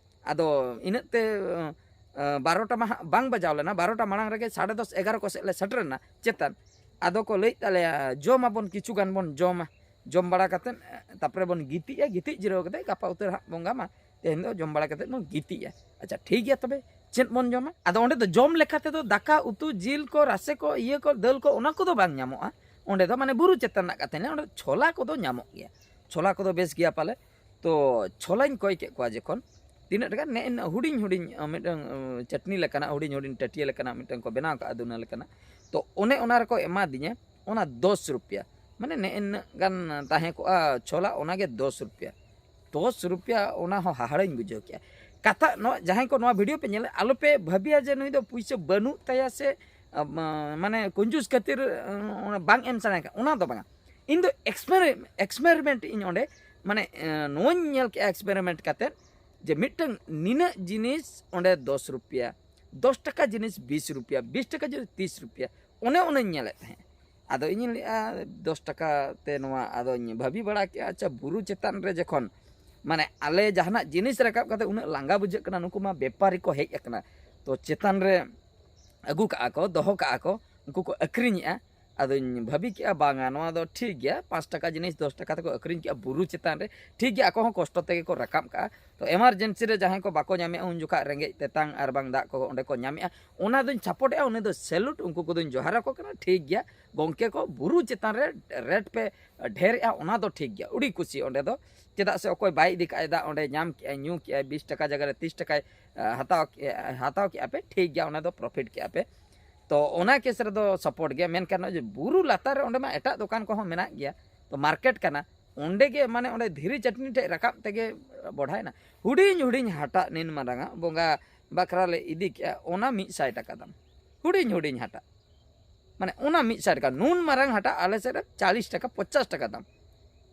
ᱟᱫᱚ ᱤᱱᱟᱹᱜ ᱛᱮ, ᱟᱸ, ᱵᱟᱨᱚᱴᱟ ᱢᱟ ᱦᱟᱸᱜ ᱵᱟᱝ ᱵᱟᱡᱟᱣ ᱞᱮᱱᱟ, ᱵᱟᱨᱚᱴᱟ ᱢᱟᱲᱟᱝ ᱨᱮᱜᱮ ᱥᱟᱲᱮ ᱫᱚᱥ ᱮᱜᱟᱨᱚ ᱠᱚ ᱥᱮᱫ ᱞᱮ ᱥᱮᱴᱮᱨ ᱮᱱᱟ ᱪᱮᱛᱟᱱ᱾ ᱟᱫᱚ ᱠᱚ ᱞᱟᱹᱭᱮᱫ ᱛᱟᱞᱮᱭᱟ, "ᱡᱚᱢ ᱟᱵᱚᱱ, ᱠᱤᱪᱷᱩ ᱜᱟᱱ ᱵᱚᱱ ᱡᱚᱢᱟ, ᱡᱚᱢ ᱵᱟᱲᱟ ᱠᱟᱛᱮᱫ ᱛᱟᱨᱯᱚᱨᱮ ᱵᱚᱱ ᱜᱤᱛᱤᱡᱼᱟ, ᱜᱤᱛᱤᱡ ᱡᱤᱨᱟᱹᱣ ᱠᱟᱛᱮᱫ ᱜᱟᱯᱟ ᱩᱛᱟᱹᱨ ᱦᱟᱸᱜ ᱵᱚᱱ ᱜᱟᱢᱟ, ᱛᱮᱦᱮᱧ ᱫᱚ ᱡᱚᱢ ᱵᱟᱲᱟ ᱠᱟᱛᱮᱫ ᱵᱚᱱ ᱜᱤᱛᱤᱡᱼᱟ᱾ ᱟᱪᱪᱷᱟ, ᱴᱷᱤᱠ ᱜᱮᱭᱟ, ᱛᱚᱵᱮ ᱪᱮᱫ ᱵᱚᱱ ᱡᱚᱢᱟ?" ᱟᱫᱚ ᱚᱸᱰᱮ ᱫᱚ ᱡᱚᱢ ᱞᱮᱠᱟ ᱛᱮᱫᱚ ᱫᱟᱠᱟ, ᱩᱛᱩ, ᱡᱤᱞ ᱠᱚ, ᱨᱟᱥᱮ ᱠᱚ, ᱤᱭᱟᱹ ᱠᱚ, ᱫᱟᱹᱞ ᱠᱚ, ᱚᱱᱟ ᱠᱚᱫᱚ ᱵᱟᱝ ᱧᱟᱢᱚᱜᱼᱟ᱾ ᱚᱸᱰᱮ ᱫᱚ ᱢᱟᱱᱮ ᱵᱩᱨᱩ ᱪᱮᱛᱟᱱ ᱨᱮᱱᱟᱜ ᱠᱟᱛᱷᱟᱧ ᱞᱟᱹᱭᱟ, ᱚᱸᱰᱮ ᱫᱚ ᱪᱷᱚᱞᱟ ᱠᱚᱫᱚ ᱧᱟᱢᱚᱜ ᱜᱮᱭᱟ, ᱪᱷᱚᱞᱟ ᱠᱚᱫᱚ ᱵᱮᱥ ᱜᱮᱭᱟ ᱯᱟᱞᱮ᱾ ᱛᱚ ᱪᱷᱚᱞᱟᱧ ᱠᱚᱭ ᱠᱮᱫ ᱠᱚᱣᱟ ᱡᱚᱠᱷᱚᱱ, ᱛᱤᱱᱟᱹᱜ ᱴᱟᱠᱟ? ᱱᱮᱜᱼᱮ ᱱᱤᱱᱟᱹᱜ ᱦᱩᱰᱤᱧ ᱦᱩᱰᱤᱧ, ᱟᱸ, ᱢᱤᱫᱴᱟᱝ, ᱟᱸ, ᱪᱟᱴᱱᱤ ᱞᱮᱠᱟᱱᱟᱜ, ᱦᱩᱰᱤᱧ ᱦᱩᱰᱤᱧ ᱴᱟᱹᱴᱭᱟᱹ ᱞᱮᱠᱟᱱᱟᱜ ᱢᱤᱫᱴᱟᱝ ᱠᱚ ᱵᱮᱱᱟᱣ ᱠᱟᱜᱼᱟ, ᱫᱩᱱᱟᱹ ᱞᱮᱠᱟᱱᱟᱜ᱾ ᱛᱚ ᱚᱱᱮ ᱚᱱᱟ ᱨᱮᱠᱚ ᱮᱢᱟ ᱫᱤᱧᱟ ᱚᱱᱟ ᱫᱚᱥ ᱨᱩᱯᱤᱭᱟ᱾ ᱢᱟᱱᱮ ᱱᱮᱜᱼᱮ ᱱᱤᱱᱟᱹᱜ ᱜᱟᱱ ᱛᱟᱦᱮᱸ ᱠᱚᱜᱼᱟ ᱪᱷᱚᱞᱟ, ᱚᱱᱟᱜᱮ ᱫᱚᱥ ᱨᱩᱯᱤᱭᱟ᱾ ᱫᱚᱥ ᱨᱩᱯᱤᱭᱟ, ᱚᱱᱟ ᱦᱚᱸ ᱦᱟᱦᱟᱲᱟᱧ ᱵᱩᱡᱷᱟᱹᱣ ᱠᱮᱜᱼᱟ᱾ ᱠᱟᱛᱷᱟ ᱱᱚᱣᱟ, ᱡᱟᱦᱟᱸᱭ ᱠᱚ ᱱᱚᱣᱟ ᱵᱷᱤᱰᱤᱭᱳ ᱯᱮ ᱧᱮᱞᱟ, ᱟᱞᱚᱯᱮ ᱵᱷᱟᱹᱵᱤᱭᱟ ᱡᱮ ᱱᱩᱭ ᱫᱚ ᱯᱩᱭᱥᱟᱹ ᱵᱟᱹᱱᱩᱜ ᱛᱟᱭᱟ ᱥᱮ, ᱟᱸ, ᱢᱟᱱᱮ ᱠᱚᱧᱡᱩᱥ ᱠᱷᱟᱹᱛᱤᱨ, ᱟᱸ, ᱚᱱᱟ ᱵᱟᱝ ᱮᱢ ᱥᱟᱱᱟᱭᱮ ᱠᱟᱱᱟ, ᱚᱱᱟ ᱫᱚ ᱵᱟᱝᱟ᱾ ᱤᱧ ᱫᱚ ᱮᱠᱥᱯᱮᱨᱤ-, ᱮᱠᱥᱯᱮᱨᱤᱢᱮᱱᱴ ᱤᱧ ᱚᱸᱰᱮ, ᱢᱟᱱᱮ, ᱮᱸ, ᱱᱚᱣᱟᱧ ᱧᱮᱞ ᱠᱮᱜᱼᱟ ᱮᱠᱥᱯᱮᱨᱤᱢᱮᱱᱴ ᱠᱟᱛᱮᱫ ᱡᱮ ᱢᱤᱫᱴᱟᱝ ᱱᱤᱱᱟᱹᱜ ᱡᱤᱱᱤᱥ ᱚᱸᱰᱮ ᱫᱚᱥ ᱨᱩᱯᱤᱭᱟ, ᱫᱚᱥ ᱴᱟᱠᱟ ᱡᱤᱱᱤᱥ ᱵᱤᱥ ᱨᱩᱯᱤᱭᱟ, ᱵᱤᱥ ᱴᱟᱠᱟ ᱡᱤᱱᱤᱥ ᱛᱤᱥ ᱨᱩᱯᱤᱭᱟ, ᱚᱱᱮ ᱚᱱᱟᱧ ᱧᱮᱞᱮᱫ ᱛᱟᱦᱮᱸᱫ᱾ ᱟᱫᱚ ᱤᱧᱤᱧ ᱞᱟᱹᱭᱮᱫᱼᱟ, ᱫᱚᱥ ᱴᱟᱠᱟ ᱛᱮ ᱱᱚᱣᱟ, ᱟᱫᱚᱧ ᱵᱷᱟᱹᱵᱤ ᱵᱟᱲᱟ ᱠᱮᱜᱼᱟ, ᱟᱪᱪᱷᱟ, ᱵᱩᱨᱩ ᱪᱮᱛᱟᱱ ᱨᱮ ᱡᱚᱠᱷᱚᱱ, ᱢᱟᱱᱮ, ᱟᱞᱮ ᱡᱟᱦᱟᱱᱟᱜ ᱡᱤᱱᱤᱥ ᱨᱟᱠᱟᱵ ᱠᱟᱛᱮ ᱩᱱᱟᱹᱜ ᱞᱟᱸᱜᱟ ᱵᱩᱡᱷᱟᱹᱜ ᱠᱟᱱᱟ, ᱱᱩᱠᱩ ᱢᱟ ᱵᱮᱯᱟᱨᱤ ᱠᱚ ᱦᱮᱡ ᱟᱠᱟᱱᱟ, ᱛᱚ ᱪᱮᱛᱟᱱ ᱨᱮ ᱟᱹᱜᱩ ᱠᱟᱜᱼᱟ ᱠᱚ, ᱫᱚᱦᱚ ᱠᱟᱜᱼᱟ ᱠᱚ, ᱩᱱᱠᱩ ᱠᱚ ᱟᱹᱠᱷᱨᱤᱧᱮᱜᱼᱟ᱾ ᱟᱫᱚᱧ ᱵᱷᱟᱹᱵᱤ ᱠᱮᱜᱼᱟ, ᱵᱟᱝᱟ, ᱱᱚᱣᱟ ᱫᱚ ᱴᱷᱤᱠ ᱜᱮᱭᱟ, ᱯᱟᱸᱪ ᱴᱟᱠᱟ ᱡᱤᱱᱤᱥ ᱫᱚᱥ ᱴᱟᱠᱟ ᱛᱮᱠᱚ ᱟᱹᱠᱷᱨᱤᱧ ᱠᱮᱜᱼᱟ ᱵᱩᱨᱩ ᱪᱮᱛᱟᱱ ᱨᱮ, ᱴᱷᱤᱠ ᱜᱮᱭᱟ, ᱟᱠᱚ ᱦᱚᱸ ᱠᱚᱥᱴᱚ ᱛᱮᱜᱮ ᱠᱚ ᱨᱟᱠᱟᱵ ᱠᱟᱜᱼᱟ᱾ ᱛᱚ ᱮᱢᱟᱨᱡᱮᱱᱥᱤ ᱨᱮ ᱡᱟᱦᱟᱸᱭ ᱠᱚ ᱵᱟᱠᱚ ᱧᱟᱢᱮᱜᱼᱟ, ᱩᱱ ᱡᱚᱠᱷᱟᱜ ᱨᱮᱸᱜᱮᱡ ᱛᱮᱛᱟᱝ ᱟᱨ ᱵᱟᱝ ᱫᱟᱜ ᱠᱚ ᱚᱸᱰᱮ ᱠᱚ ᱧᱟᱢᱮᱜᱼᱟ, ᱚᱱᱟ ᱫᱚᱧ ᱥᱟᱯᱳᱨᱴᱮᱜᱼᱟ, ᱩᱱᱤ ᱫᱚ ᱥᱮᱞᱩᱴ, ᱩᱱᱠᱩ ᱠᱚᱫᱚᱧ ᱡᱚᱦᱟᱨ ᱟᱠᱚ ᱠᱟᱱᱟ, ᱴᱷᱤᱠ ᱜᱮᱭᱟ᱾ ᱜᱚᱝᱠᱮ ᱠᱚ, ᱵᱩᱨᱩ ᱪᱮᱛᱟᱱ ᱨᱮ ᱨᱮᱴ ᱯᱮ ᱰᱷᱮᱨᱮᱜᱼᱟ, ᱚᱱᱟ ᱫᱚ ᱴᱷᱤᱠ ᱜᱮᱭᱟ, ᱟᱹᱰᱤ ᱠᱩᱥᱤ ᱚᱸᱰᱮ ᱫᱚ᱾ ᱪᱮᱫᱟᱜ ᱥᱮ ᱚᱠᱚᱭ ᱵᱟᱭ ᱤᱫᱤ ᱠᱟᱜᱼᱟᱭ ᱫᱟᱜ, ᱚᱸᱰᱮ ᱧᱟᱢ ᱠᱮᱜᱼᱟᱭ, ᱧᱩ ᱠᱮᱜᱼᱟᱭ, ᱵᱤᱥ ᱴᱟᱠᱟ ᱡᱟᱭᱜᱟ ᱨᱮ ᱛᱤᱥ ᱴᱟᱠᱟᱭ, ᱟ, ᱦᱟᱛᱟᱣ ᱠᱮᱜᱼᱟ, ᱦᱟᱛᱟᱣ ᱠᱮᱜᱼᱟ ᱯᱮ, ᱴᱷᱤᱠ ᱜᱮᱭᱟ, ᱚᱱᱟ ᱫᱚ ᱯᱨᱚᱯᱷᱤᱴ ᱠᱮᱜᱼᱟ ᱯᱮ᱾ ᱛᱚ ᱚᱱᱟ ᱠᱮᱥ ᱨᱮᱫᱚ ᱥᱟᱯᱳᱨᱴ ᱜᱮᱭᱟ, ᱢᱮᱱᱠᱷᱟᱱ ᱱᱚᱜᱼᱚᱭ ᱡᱮ ᱵᱩᱨᱩ ᱞᱟᱛᱟᱨ ᱨᱮ, ᱚᱸᱰᱮ ᱢᱟ ᱮᱴᱟᱜ ᱫᱚᱠᱟᱱ ᱠᱚᱦᱚᱸ ᱢᱮᱱᱟᱜ ᱜᱮᱭᱟ, ᱛᱚ ᱢᱟᱨᱠᱮᱴ ᱠᱟᱱᱟ, ᱚᱸᱰᱮ ᱜᱮ ᱢᱟᱱᱮ ᱚᱸᱰᱮ ᱫᱷᱤᱨᱤ ᱪᱟᱹᱴᱱᱤ ᱴᱷᱮᱡ ᱨᱟᱠᱟᱵ ᱛᱮᱜᱮ ᱵᱚᱲᱦᱟᱭᱮᱱᱟ᱾ ᱦᱩᱰᱤᱧ ᱦᱩᱰᱤᱧ ᱦᱟᱴᱟᱜ ᱱᱤᱱ ᱢᱟᱨᱟᱝᱟ ᱵᱚᱸᱜᱟ ᱵᱟᱠᱷᱨᱟ ᱞᱮ ᱤᱫᱤ ᱠᱮᱜᱼᱟ, ᱚᱱᱟ ᱢᱤᱫ ᱥᱟᱭ ᱴᱟᱠᱟ ᱫᱟᱢ᱾ ᱦᱩᱰᱤᱧ ᱦᱩᱰᱤᱧ ᱦᱟᱴᱟᱜ, ᱢᱟᱱᱮ ᱚᱱᱟ ᱢᱤᱫ ᱥᱟᱭ ᱴᱟᱠᱟ, ᱱᱩᱱ ᱢᱟᱨᱟᱝ ᱦᱟᱴᱟᱜ ᱟᱞᱮ ᱥᱮᱫ ᱨᱮ ᱪᱟᱞᱤᱥ ᱴᱟᱠᱟ, ᱯᱚᱧᱪᱟᱥ ᱴᱟᱠᱟ ᱫᱟᱢ᱾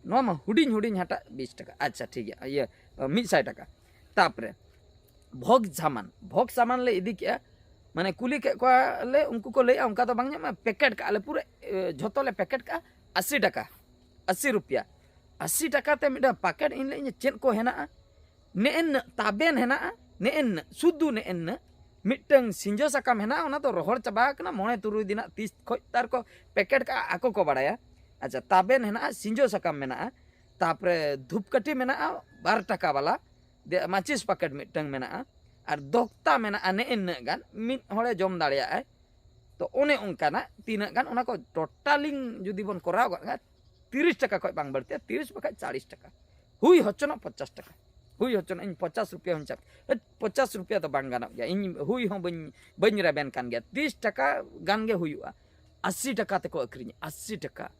ᱱᱚᱣᱟ ᱢᱟ ᱦᱩᱰᱤᱧ ᱦᱩᱰᱤᱧ ᱦᱟᱴᱟᱜ ᱵᱤᱥ ᱴᱟᱠᱟ᱾ ᱟᱪᱪᱷᱟ, ᱴᱷᱤᱠ ᱜᱮᱭᱟ, ᱤᱭᱟᱹ, ᱢᱤᱫ ᱥᱟᱭ ᱴᱟᱠᱟ᱾ ᱛᱟᱯᱚᱨᱮ ᱵᱷᱳᱜᱽ ᱥᱟᱢᱟᱱ, ᱵᱷᱳᱜᱽ ᱥᱟᱢᱟᱱ ᱞᱮ ᱤᱫᱤ ᱠᱮᱜᱼᱟ, ᱢᱟᱱᱮ ᱠᱩᱞᱤ ᱠᱮᱫ ᱠᱚᱣᱟ ᱞᱮ, ᱩᱱᱠᱩ ᱠᱚ ᱞᱟᱹᱭᱮᱜᱼᱟ ᱚᱱᱠᱟ ᱫᱚ ᱵᱟᱝ ᱧᱟᱢᱚᱜᱼᱟ, ᱯᱮᱠᱮᱴ ᱠᱟᱜᱼᱟ ᱞᱮ ᱯᱩᱨᱟᱹ, ᱮ, ᱡᱷᱚᱛᱚ ᱞᱮ ᱯᱮᱠᱮᱴ ᱠᱟᱜᱼᱟ, ᱟᱥᱤ ᱴᱟᱠᱟ, ᱟᱥᱤ ᱨᱩᱯᱤᱭᱟ, ᱟᱥᱤ ᱴᱟᱠᱟ ᱛᱮ ᱢᱤᱫᱴᱟᱝ ᱯᱮᱠᱮᱴ᱾ ᱤᱧ ᱞᱟᱹᱭᱮᱫ ᱪᱮᱫ ᱠᱚ ᱦᱮᱱᱟᱜᱼᱟ? ᱱᱮᱜᱼᱮ ᱱᱤᱱᱟᱹᱜ ᱛᱟᱵᱮᱱ ᱦᱮᱱᱟᱜᱼᱟ, ᱱᱮᱜᱼᱮ ᱱᱤᱱᱟᱹᱜ, ᱥᱩᱫᱷᱩ ᱱᱮᱜᱼᱮ ᱱᱤᱱᱟᱹᱜ, ᱢᱤᱫᱴᱟᱝ ᱥᱤᱸᱡᱚ ᱥᱟᱠᱟᱢ ᱦᱮᱱᱟᱜᱼᱟ, ᱚᱱᱟ ᱫᱚ ᱨᱚᱦᱚᱲ ᱪᱟᱵᱟ ᱟᱠᱟᱱᱟ, ᱢᱚᱬᱮ ᱛᱩᱨᱩᱭ ᱫᱤᱱᱟᱜ ᱛᱤᱥ ᱠᱷᱚᱡ ᱛᱟᱨ ᱠᱚ ᱯᱮᱠᱮᱴ ᱠᱟᱜᱼᱟ, ᱟᱠᱚ ᱠᱚ ᱵᱟᱲᱟᱭᱟ᱾ ᱟᱪᱪᱷᱟ, ᱛᱟᱵᱮᱱ ᱦᱮᱱᱟᱜᱼᱟ, ᱥᱤᱸᱡᱚ ᱥᱟᱠᱟᱢ ᱢᱮᱱᱟᱜᱼᱟ, ᱛᱟᱯᱚᱨᱮ ᱫᱷᱩᱯᱠᱟᱹᱴᱷᱤ ᱢᱮᱱᱟᱜᱼᱟ ᱵᱟᱨ ᱴᱟᱠᱟ ᱵᱟᱞᱟ, ᱫᱮ-, ᱢᱟᱪᱤᱥ ᱯᱮᱠᱮᱴ ᱢᱤᱫᱴᱟᱝ ᱢᱮᱱᱟᱜᱼᱟ, ᱟᱨ ᱫᱚᱠᱛᱟ ᱢᱮᱱᱟᱜᱼᱟ ᱱᱮᱜᱼᱮ ᱱᱤᱱᱟᱹᱜ ᱜᱟᱱ, ᱢᱤᱫ ᱦᱚᱲᱮ ᱡᱚᱢ ᱫᱟᱲᱮᱭᱟᱜᱼᱟᱭ᱾ ᱛᱚ ᱚᱱᱮ ᱚᱱᱠᱟᱱᱟᱜ ᱛᱤᱱᱟᱹᱜ ᱜᱟᱱ, ᱚᱱᱟ ᱠᱚ ᱴᱳᱴᱟᱞᱤᱝ ᱡᱩᱫᱤ ᱵᱚᱱ ᱠᱚᱨᱟᱣ ᱜᱚᱫ ᱠᱷᱟᱱ, ᱛᱤᱨᱤᱥ ᱴᱟᱠᱟ ᱠᱷᱚᱡ ᱵᱟᱝ ᱵᱟᱹᱲᱛᱤᱜᱼᱟ, ᱛᱤᱨᱤᱥ ᱵᱟᱠᱷᱟᱡ ᱪᱟᱞᱤᱥ ᱴᱟᱠᱟ᱾ ᱦᱩᱭ ᱦᱚᱪᱚᱱᱚᱜ ᱯᱚᱧᱪᱟᱥ ᱴᱟᱠᱟ, ᱦᱩᱭ ᱦᱚᱪᱚᱱᱚᱜ, ᱤᱧ ᱯᱚᱧᱪᱟᱥ ᱨᱩᱯᱤᱭᱟ ᱦᱚᱸᱧ ᱪᱟᱯ, ᱦᱟᱹᱴ, ᱯᱚᱧᱪᱟᱥ ᱨᱩᱯᱤᱭᱟ ᱫᱚ ᱵᱟᱝ ᱜᱟᱱᱚᱜ ᱜᱮᱭᱟ, ᱤᱧ ᱦᱩᱭ ᱦᱚᱸ ᱵᱟᱹᱧ, ᱵᱟᱹᱧ ᱨᱮᱵᱮᱱ ᱠᱟᱱ ᱜᱮᱭᱟ, ᱛᱤᱨᱤᱥ ᱴᱟᱠᱟ ᱜᱟᱱ ᱜᱮ ᱦᱩᱭᱩᱜᱼᱟ᱾ ᱟᱥᱤ ᱴᱟᱠᱟ ᱛᱮᱠᱚ ᱟᱹᱠᱷᱨᱤᱧᱟ, ᱟᱥᱤ ᱴᱟᱠᱟ,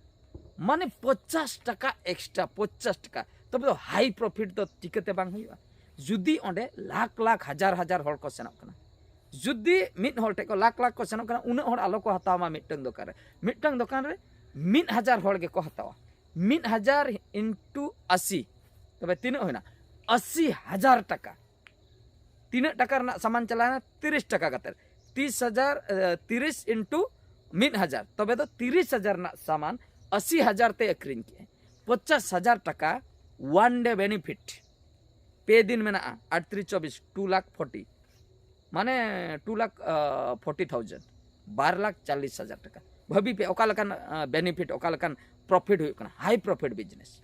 ᱢᱟᱱᱮ ᱯᱚᱧᱪᱟᱥ ᱴᱟᱠᱟ ᱮᱠᱥᱴᱨᱟ, ᱯᱚᱧᱪᱟᱥ ᱴᱟᱠᱟ᱾ ᱛᱚᱵᱮ ᱫᱚ ᱦᱟᱭ ᱯᱨᱚᱯᱷᱤᱴ ᱫᱚ ᱪᱤᱠᱟᱹᱛᱮ ᱵᱟᱝ ᱦᱩᱭᱩᱜᱼᱟ? ᱡᱩᱫᱤ ᱚᱸᱰᱮ ᱞᱟᱠᱷ ᱞᱟᱠᱷ, ᱦᱟᱡᱟᱨ ᱦᱟᱡᱟᱨ ᱦᱚᱲ ᱠᱚ ᱥᱮᱱᱚᱜ ᱠᱟᱱᱟ, ᱡᱩᱫᱤ ᱢᱤᱫ ᱦᱚᱲ ᱴᱷᱮᱱ ᱠᱚ ᱞᱟᱠᱷ ᱞᱟᱠᱷ ᱠᱚ ᱥᱮᱱᱚᱜ ᱠᱟᱱᱟ, ᱩᱱᱟᱹᱜ ᱦᱚᱲ ᱟᱞᱚ ᱠᱚ ᱦᱟᱛᱟᱣ ᱢᱟ ᱢᱤᱫᱴᱟᱝ ᱫᱚᱠᱟᱱ ᱨᱮ᱾ ᱢᱤᱫᱴᱟᱝ ᱫᱚᱠᱟᱱ ᱨᱮ ᱢᱤᱫ ᱦᱟᱡᱟᱨ ᱦᱚᱲ ᱜᱮᱠᱚ ᱦᱟᱛᱟᱣᱟ, ᱢᱤᱫ ᱦᱟᱡᱟᱨ ᱤᱱᱴᱩ ᱟᱥᱤ, ᱛᱚᱵᱮ ᱛᱤᱱᱟᱹᱜ ᱦᱩᱭᱱᱟ? ᱟᱥᱤ ᱦᱟᱡᱟᱨ ᱴᱟᱠᱟ᱾ ᱛᱤᱱᱟᱹᱜ ᱴᱟᱠᱟ ᱨᱮᱱᱟᱜ ᱥᱟᱢᱟᱱ ᱪᱟᱞᱟᱣᱮᱱᱟ? ᱛᱤᱨᱤᱥ ᱴᱟᱠᱟ ᱠᱟᱛᱮ᱾ ᱛᱤᱨᱤᱥ ᱦᱟᱡᱟᱨ, ᱮ, ᱛᱤᱨᱤᱥ ᱤᱱᱴᱩ ᱢᱤᱫ ᱦᱟᱡᱟᱨ, ᱛᱚᱵᱮ ᱫᱚ ᱛᱤᱨᱤᱥ ᱦᱟᱡᱟᱨ ᱨᱮᱱᱟᱜ ᱥᱟᱢᱟᱱ ᱟᱥᱤ ᱦᱟᱡᱟᱨ ᱛᱮ ᱟᱹᱠᱷᱨᱤᱧ ᱠᱮᱜᱼᱟᱭ᱾ ᱯᱚᱧᱪᱟᱥ ᱦᱟᱡᱟᱨ ᱴᱟᱠᱟ one day benefit᱾ ᱯᱮ ᱫᱤᱱ ᱢᱮᱱᱟᱜᱼᱟ, ᱟᱴ ᱛᱤᱨᱤᱥ ᱪᱚᱵᱵᱤᱥ, two lakh forty, ᱢᱟᱱᱮ two lakh forty thousand, ᱵᱟᱨ ᱞᱟᱠᱷ ᱪᱚᱞᱞᱤᱥ ᱦᱟᱡᱟᱨ ᱴᱟᱠᱟ᱾ ᱵᱷᱟᱹᱵᱤ ᱯᱮ, ᱚᱠᱟ ᱞᱮᱠᱟᱱ, ᱟ, ᱵᱮᱱᱤᱯᱷᱤᱴ, ᱚᱠᱟ ᱞᱮᱠᱟᱱ ᱯᱨᱚᱯᱷᱤᱴ ᱦᱩᱭᱩᱜ ᱠᱟᱱᱟ, ᱦᱟᱭ ᱯᱨᱚᱯᱷᱤᱴ ᱵᱤᱡᱽᱱᱮᱥ᱾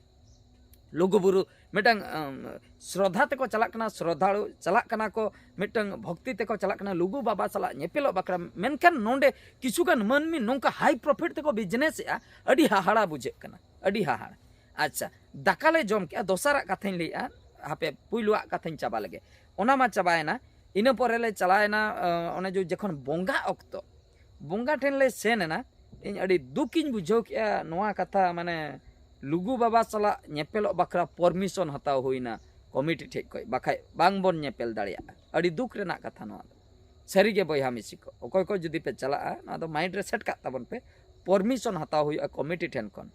ᱞᱩᱜᱩᱵᱩᱨᱩ ᱢᱤᱫᱴᱟᱝ, ᱟᱢ, ᱥᱨᱚᱫᱷᱟ ᱛᱮᱠᱚ ᱪᱟᱞᱟᱜ ᱠᱟᱱᱟ, ᱥᱨᱚᱫᱷᱟᱲᱩ ᱪᱟᱞᱟᱜ ᱠᱟᱱᱟ ᱠᱚ, ᱢᱤᱫᱴᱟᱝ ᱵᱷᱚᱠᱛᱤ ᱛᱮᱠᱚ ᱪᱟᱞᱟᱜ ᱠᱟᱱᱟ ᱞᱩᱜᱩ ᱵᱟᱵᱟ ᱥᱟᱞᱟᱜ ᱧᱮᱯᱮᱞᱚᱜ ᱵᱟᱠᱷᱨᱟ᱾ ᱢᱮᱱᱠᱷᱟᱱ ᱱᱚᱰᱮ ᱠᱤᱪᱷᱩᱜᱟᱱ ᱢᱟᱹᱱᱢᱤ ᱱᱚᱝᱠᱟ ᱦᱟᱭ ᱯᱨᱚᱯᱷᱤᱴ ᱛᱮᱠᱚ ᱵᱤᱡᱽᱱᱮᱥ ᱮᱜᱼᱟ, ᱟᱹᱰᱤ ᱦᱟᱦᱟᱲᱟ ᱵᱩᱡᱷᱟᱹᱜ ᱠᱟᱱᱟ, ᱟᱹᱰᱤ ᱦᱟᱦᱟᱲᱟ᱾ ᱟᱪᱪᱷᱟ, ᱫᱟᱠᱟ ᱞᱮ ᱡᱚᱢ ᱠᱮᱜᱼᱟ, ᱫᱚᱥᱟᱨᱟᱜ ᱠᱟᱛᱷᱟᱧ ᱞᱟᱹᱭᱮᱜᱼᱟ, ᱦᱟᱯᱮ ᱯᱩᱭᱞᱩᱣᱟᱜ ᱠᱟᱛᱷᱟᱧ ᱪᱟᱵᱟ ᱞᱮᱜᱮ᱾ ᱚᱱᱟ ᱢᱟ ᱪᱟᱵᱟᱭᱮᱱᱟ, ᱤᱱᱟᱹ ᱯᱚᱨᱮ ᱞᱮ ᱪᱟᱞᱟᱣᱮᱱᱟ, ᱟᱸ, ᱚᱱᱮ ᱡᱚ-, ᱡᱚᱠᱷᱚᱱ ᱵᱚᱸᱜᱟ ᱚᱠᱛᱚ, ᱵᱚᱸᱜᱟ ᱴᱷᱮᱱ ᱞᱮ ᱥᱮᱱ ᱮᱱᱟ, ᱤᱧ ᱟᱹᱰᱤ ᱫᱩᱠᱤᱧ ᱵᱩᱡᱷᱟᱹᱣ ᱠᱮᱜᱼᱟ ᱱᱚᱣᱟ ᱠᱟᱛᱷᱟ, ᱢᱟᱱᱮ ᱞᱩᱜᱩ ᱵᱟᱵᱟ ᱥᱟᱞᱟᱜ ᱧᱮᱯᱮᱞᱚᱜ ᱵᱟᱠᱷᱨᱟ ᱯᱟᱨᱢᱤᱥᱚᱱ ᱦᱟᱛᱟᱣ ᱦᱩᱭᱱᱟ ᱠᱚᱢᱤᱴᱤ ᱴᱷᱮᱡ ᱠᱷᱚᱡ, ᱵᱟᱠᱷᱟᱡ ᱵᱟᱝ ᱵᱚᱱ ᱧᱮᱯᱮᱞ ᱫᱟᱲᱮᱭᱟᱜᱼᱟ᱾ ᱟᱹᱰᱤ ᱫᱩᱠ ᱨᱮᱱᱟᱜ ᱠᱟᱛᱷᱟ ᱱᱚᱣᱟ ᱫᱚ᱾ ᱥᱟᱹᱨᱤᱜᱮ ᱵᱚᱭᱦᱟ ᱢᱤᱥᱤ ᱠᱚ, ᱚᱠᱚᱭ ᱠᱚ ᱡᱩᱫᱤ ᱯᱮ ᱪᱟᱞᱟᱜᱼᱟ, ᱱᱚᱣᱟ ᱫᱚ ᱢᱟᱭᱤᱱᱰ ᱨᱮ ᱥᱮᱴ ᱠᱟᱜ ᱛᱟᱵᱚᱱ ᱯᱮ, ᱯᱟᱨᱢᱤᱥᱚᱱ ᱦᱟᱛᱟᱣ ᱦᱩᱭᱩᱜᱼᱟ ᱠᱚᱢᱤᱴᱤ ᱴᱷᱮᱱ ᱠᱷᱚᱱ᱾